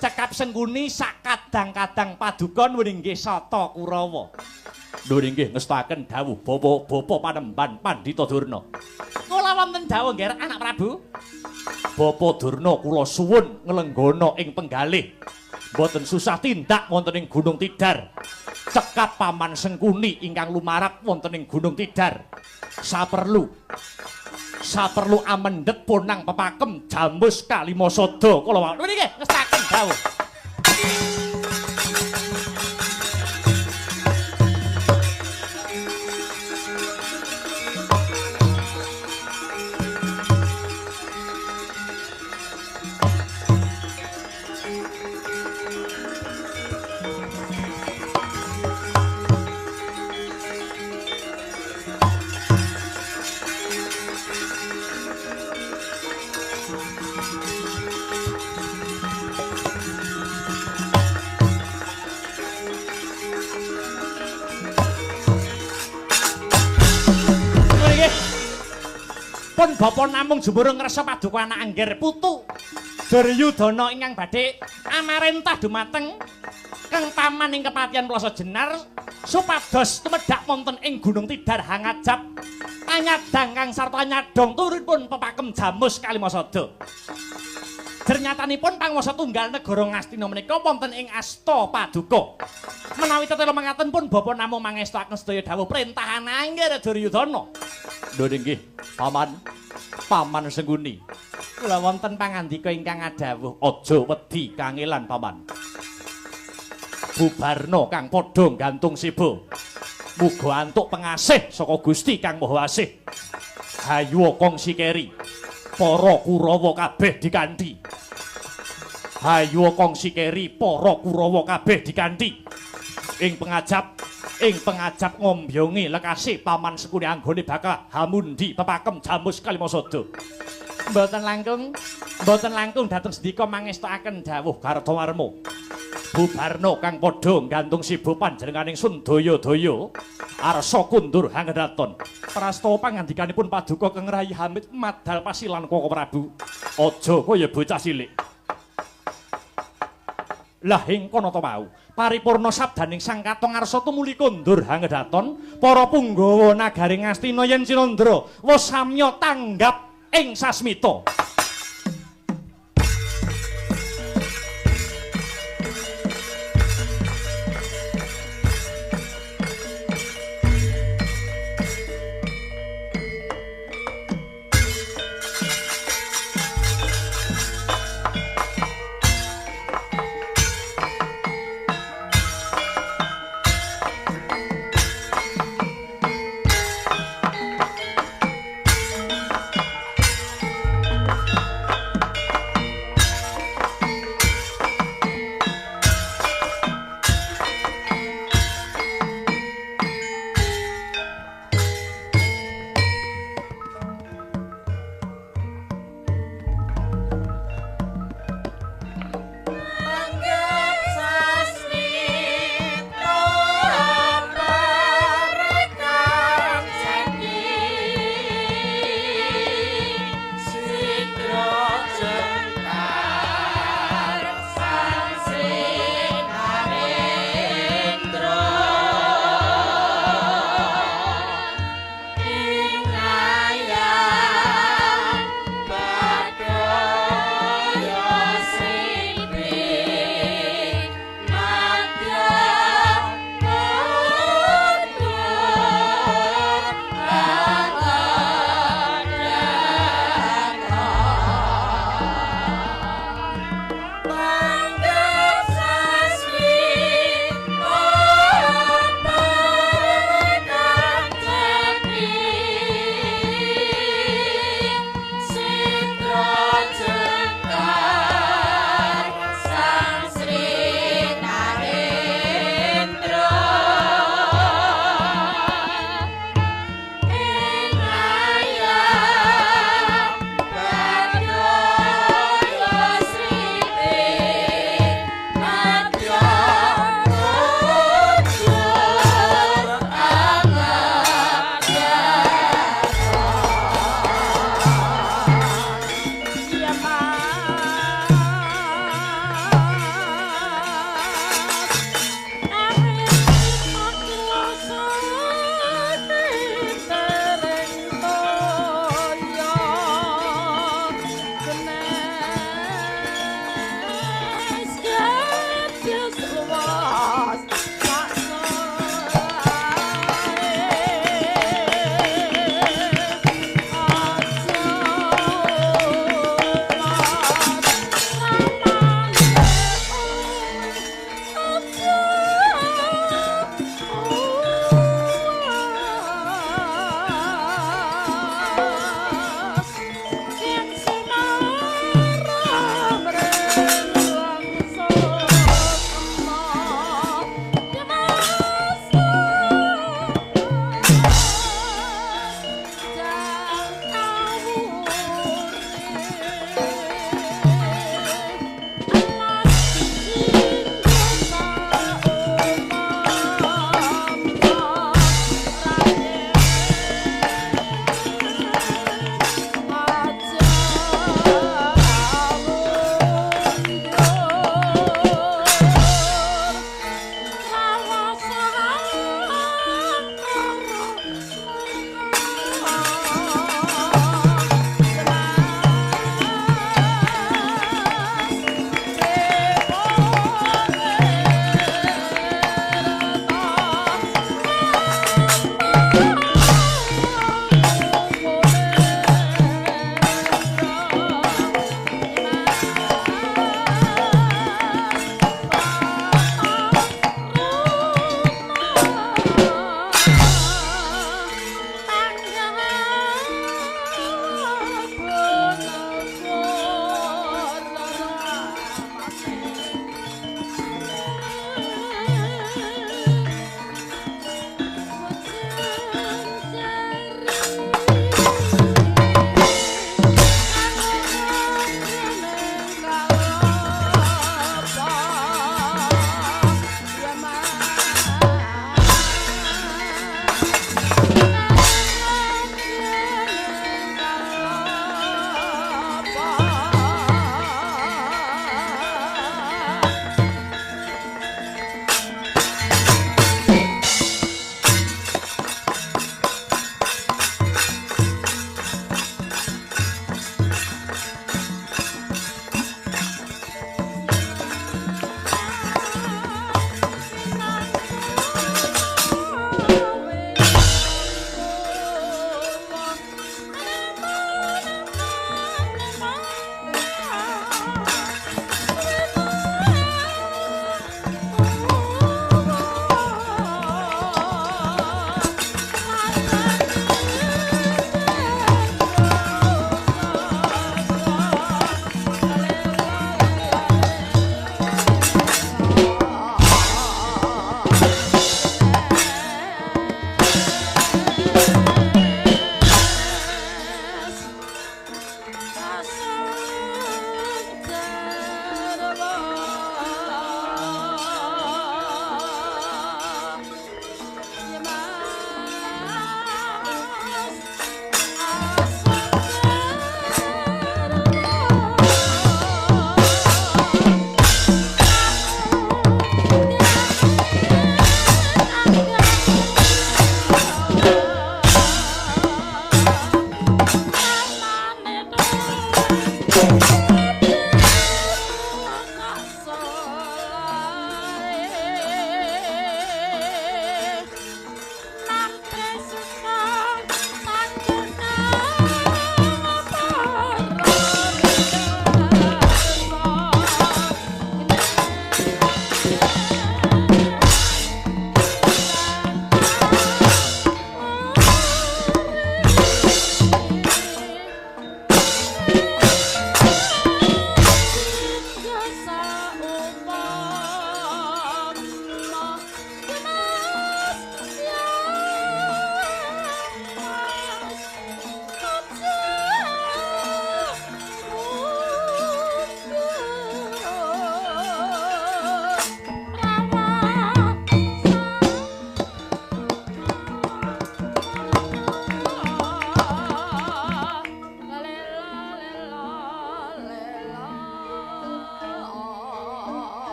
Cekap Sengkuni sakadang-kadang paduka nuwun inggih Sata Kurawa. Nuwun inggih ngestakaken dawuh Bapak Panembahan Pandhita Durna. Kula wonten dawuh nggih anak Prabu. Bapak Durna kula suwun nglenggana ing penggalih. Mboten susah tindak wonten ing Gunung Tidar. Cekap Paman Sengkuni ingkang lumarap wonten ing Gunung Tidar. Saperlu amendhet ponang pepakem Jamus Kalimasada kula wau. Nuwun inggih ngestakaken dawuh. Pun bapa namung jumurung ngresa paduka anak angger putu Duryudana ingkang badhe amarentah dumateng Kang Paman ing kepatihan Plasa Jenar supados tumedhak wonten ing Gunung Tidar hangajap anyadang kang sarta nyadong turunipun pepakem Jamus Kalimasada. Jernyatanipun panguwasa tunggal negara Ngastina menika wonten ing asta paduka. Menawi tetela mangaten pun bapa namung mangestoaken sedaya dawuh perintahan angger Duryudana. Lho nggih, Paman. Paman Sengkuni. Kula wonten pangandika ingkang adhawuh, aja wedi kangelan Paman. Bubarna kang padha gantung siba. Muga antuk pengasih saka Gusti Kang Maha Asih. Hayu kongsi keri. Para Kurawa kabeh dikanthi. Hayu kongsi keri para Kurawa kabeh dikanthi. Ing pengajap ngombyongi lekase Paman Sengkuni anggone bakal hamundi pepakem Jamus Kalimasada. Mboten langkung dhateng sendika mangestokaken dawuh Kartawarma. Bubarna kang padha nggantung siba panjenenganing Sundaya-daya arsa kundur hangedaton. Prastawa pangandikanipun paduka Kang Rai Hamid madal pasilan Koko Prabu. Aja kaya bocah cilik. Lah ing kono ta wau paripurna sabdaning Sang Katong Arsa tumuli kondur hangedaton para punggawa nagari Ngastina yen Cinandra wis samya tanggap ing sasmita.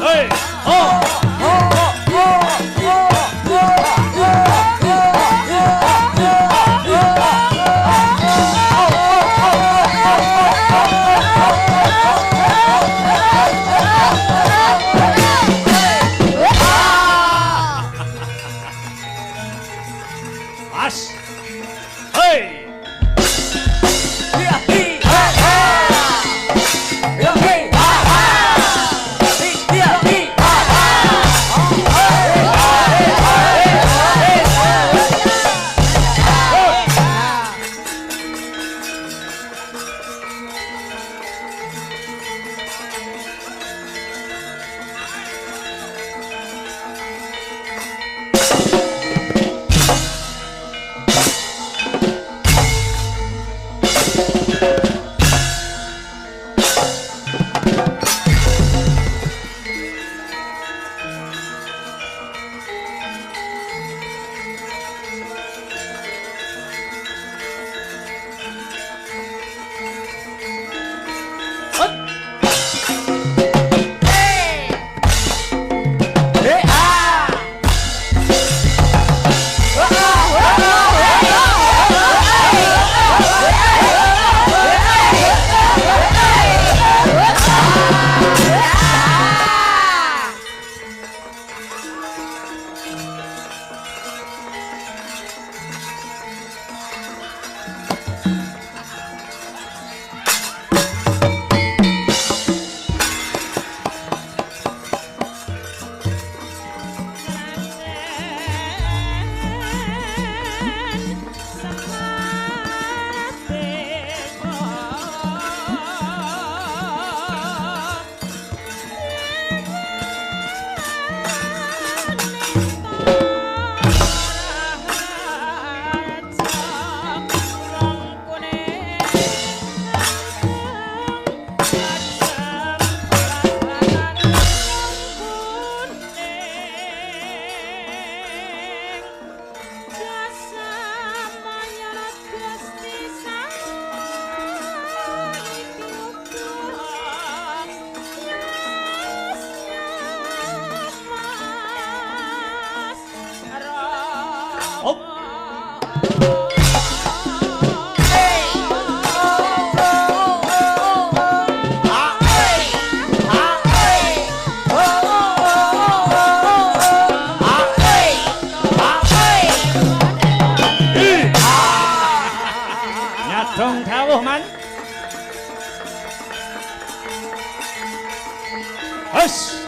Hey, oh, oh, oh, oh, Mas. Hey. Nyadong dawuh man. Hus.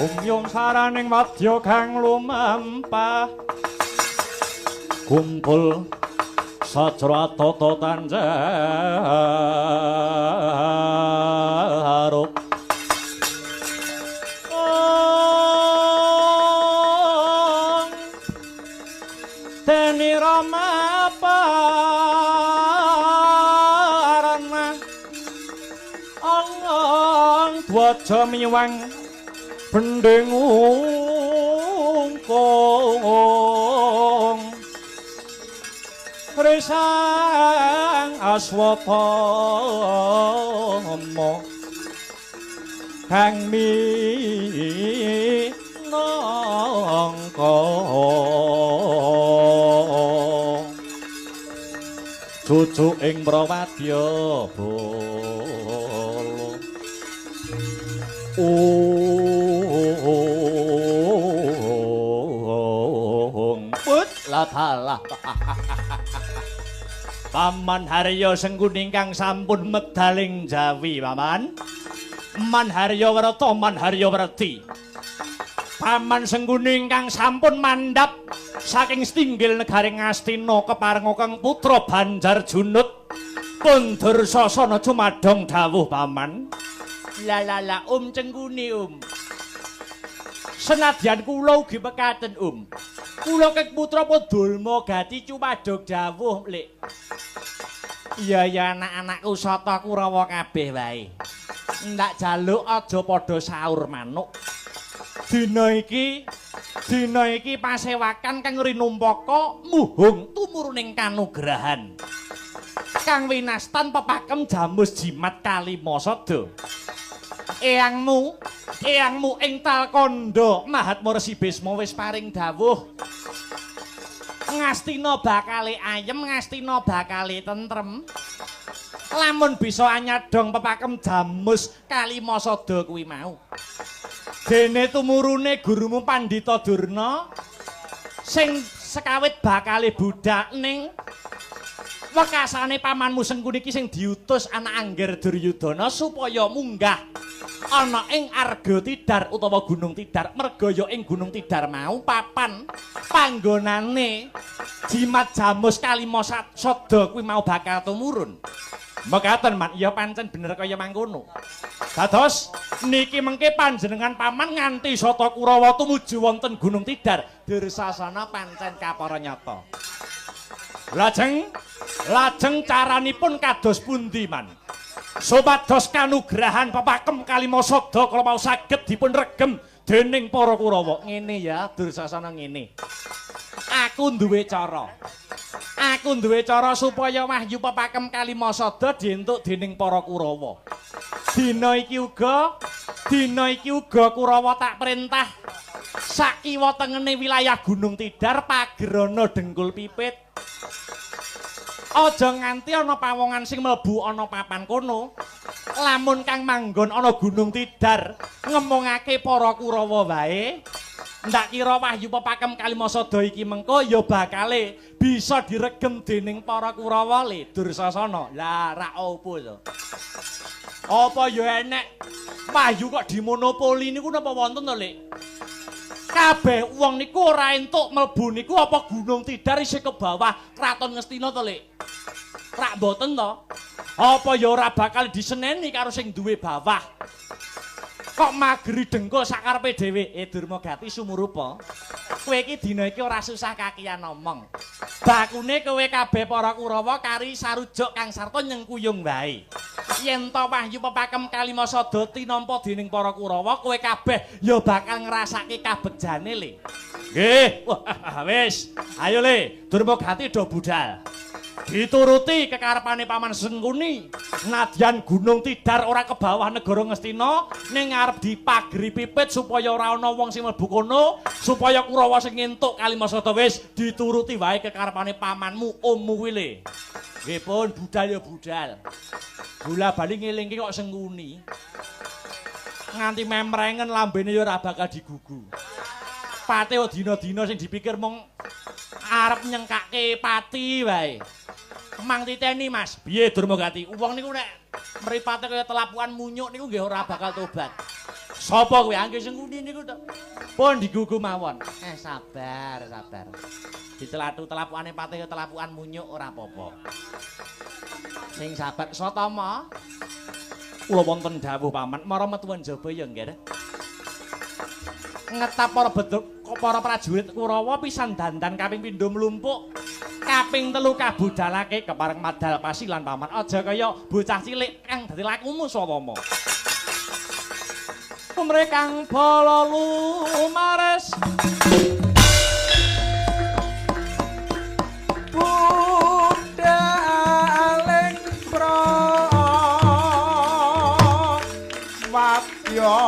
Gumyung saraning wadya kang lumampah kumpul sajra tata tanjaruk deni Rama parana ang dwaja miwang bending ungkung risang aswatama kang minangka cucu ing Prawadya bala. Put ladalah. Paman Haryo Sengkuni ingkang sampun medaling Jawi, Paman. Man Haryo Werta, Man Haryo Werti. Paman Sengkuni ingkang sampun mandhap saking setinggil negari Ngastina keparenga kang putra Banjar Junut. Pun Dursasana cumadong dawuh, Paman. La la la, Om Cengkuni, Om. Senadyan kula ugi mekaten, Om. Kula kek putra pun dulma gati cumadong dawuh, Lik. Iya ya anak-anakku sata Kurawa kabeh wae. Ndak jaluk aja padha saur manuk. Dina iki pasewakan kang rinumpaka muhung tumuruning kanugrahan. Kang winastan pepakem jamus jimat kalima sada. Eyangmu ing Talkandha Mahatma Resi Bisma wis paring dawuh. Ngastina bakale ayem, ngastina bakale tentrem. Lamun bisa anyadong pepakem jamus kalima sada kuwi mau. Dene tumurune gurumu Pandhita Durna sing sekawit bakale budak ning wekasane pamanmu Sengkuni iki sing diutus anak Angger Duryudana supaya munggah ana ing Arga Tidar utawa Gunung Tidar. Merga ya ing Gunung Tidar mau papan panggonane jimat jamus kalima sada kuwi mau bakal tumurun. Mekaten, Man, ya pancen bener kaya mangkono. Dados niki mengke panjenengan paman nganti sata Kurawa tumuju wonten Gunung Tidar, Dursasana pancen kapara nyata. Lajeng caranipun kados pundi, Man? Supados kanugrahan pepakem kalima sada kala mau saged dipun regem dening para Kurawa. Ngene ya, Dursasana ngene. Aku duwe cara. Aku duwe cara supaya wahyu pepakem Kalimasada dientuk dening para Kurawa. Dina iki uga Kurawa tak perintah sakiwa tengene wilayah Gunung Tidar pagerana dengkul pipit. Aja nganti ana pawongan sing mlebu ana papan kono. Lamun kang manggon ana Gunung Tidar ngemongake para Kurawa wae. Ndak kira wahyu pepakem Kalimasada iki mengko ya bakale bisa diregem dening para Kurawa le Dursasana. Lah rak opo to? Apa ya enek wahyu kok dimonopoli niku napa wonten to, Lek? Kabeh wong niku ora entuk mlebu niku apa Gunung Tidar isih ke bawah Kraton Ngastina to, Lek? Rak mboten to? Apa ya ora bakal diseneni karo sing duwe bawah? Kok mageri dengkul sakarepe dhewe? Durmagati sumurupa. Kowe iki dina iki ora susah kakian omong. Bakune kowe kabeh para Kurawa kari sarujuk kang sarta nyengkuyung wae. Yen to wahyu pepakem Kalimasada tinampa dening para Kurawa, kowe kabeh ya bakal ngrasake kabejane le. Nggih. Wah, wis. Ayo le, Durmagati do budal. Dituruti kekarepane Paman Sengkuni. Nadyan Gunung Tidar ora ke bawah negara Ngastina, ning arep dipageri pipit supaya ora ana wong sing mlebu kono, supaya Kurawa sing entuk Kalimasada wis dituruti wae kekarepane pamanmu, ommu kuwi le. Nggih pun, budal ya budal. Bola bali ngelingke kok Sengkuni. Nganti memrengen lambene ya ora bakal digugu. Pate dina-dina sing dipikir mung arep nyengkake pati wae. Kemang titeni, Mas. Piye Durmagati? Wong niku nek mripate kaya telapukan munyuk niku nggih ora bakal tobat. Sapa kuwi? Angge Sengkuni niku to. Pun digugu mawon. Sabar, sabar. Dicelatu telapukane pate kaya telapukan munyuk ora apa-apa. Sing sabar Satama. Kula wonten dawuh Paman, mara metuwan jaba ya nggih. Ngetap para beduk para prajurit Kurawa pisan dandan kaping pindho mlumpuk, kaping telu kabudalake kepareng madal pasilan Paman. Aja kaya bocah cilik kang dadi lakumu Satama. Umre kang bala lumares budhaling prawadya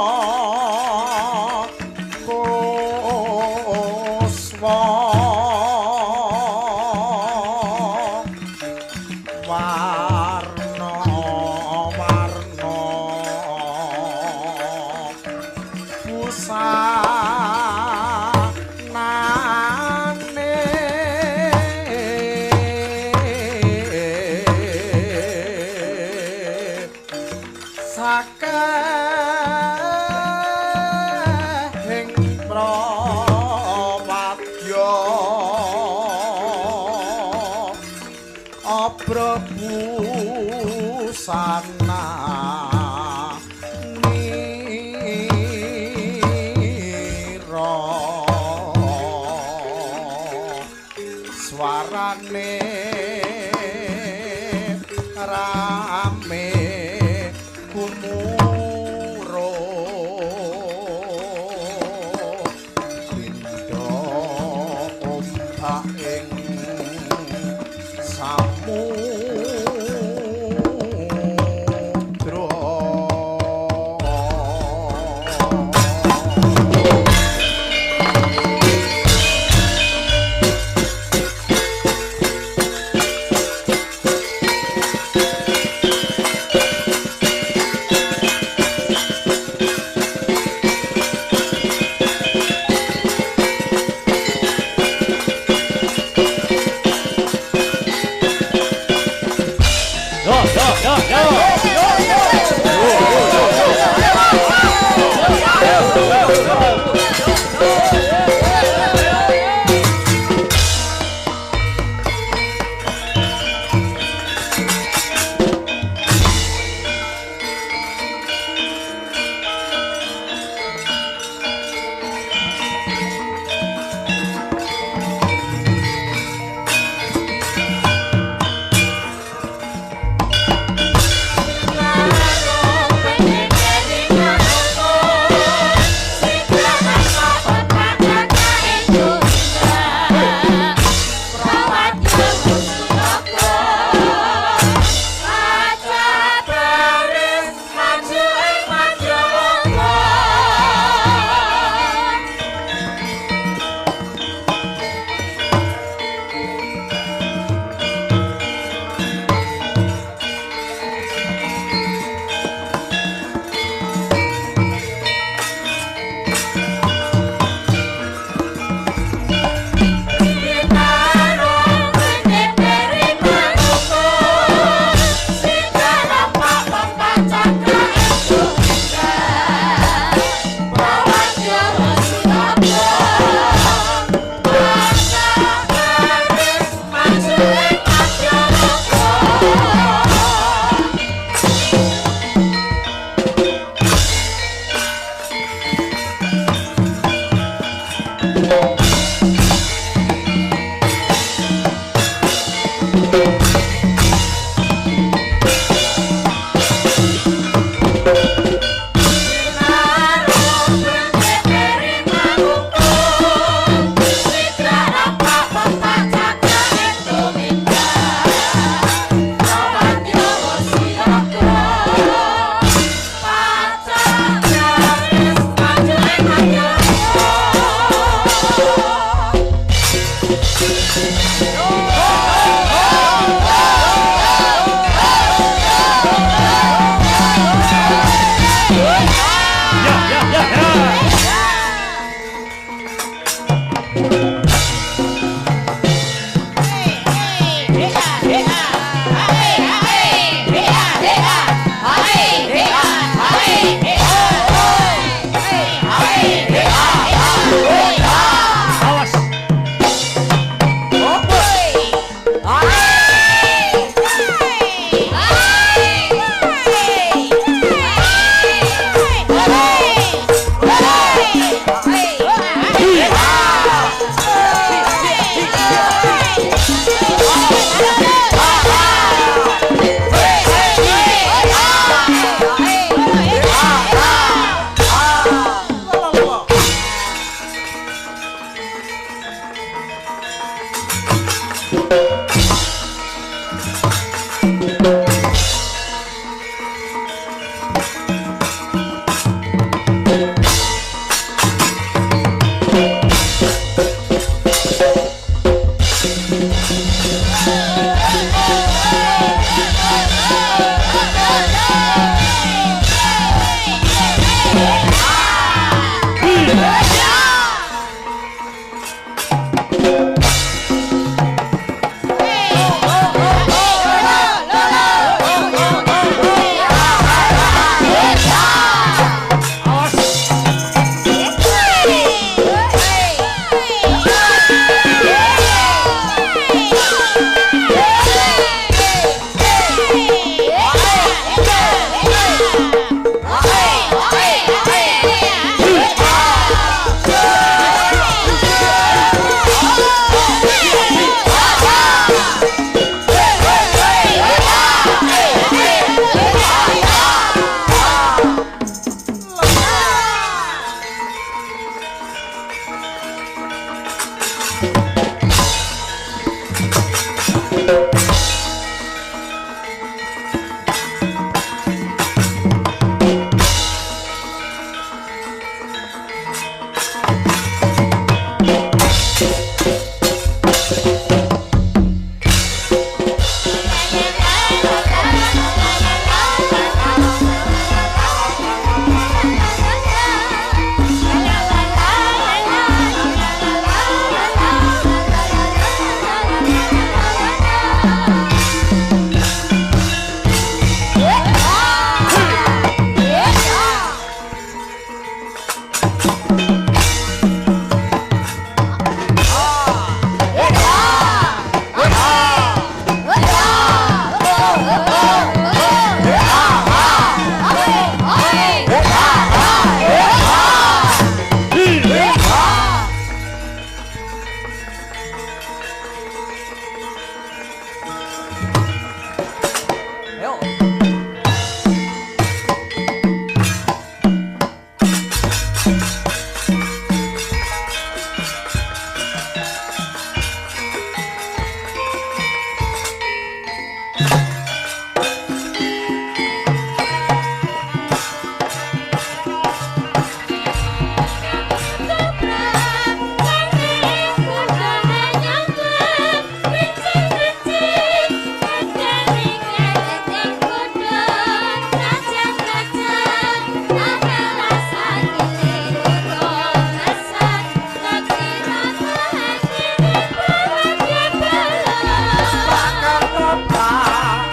Pak.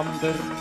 Lampir.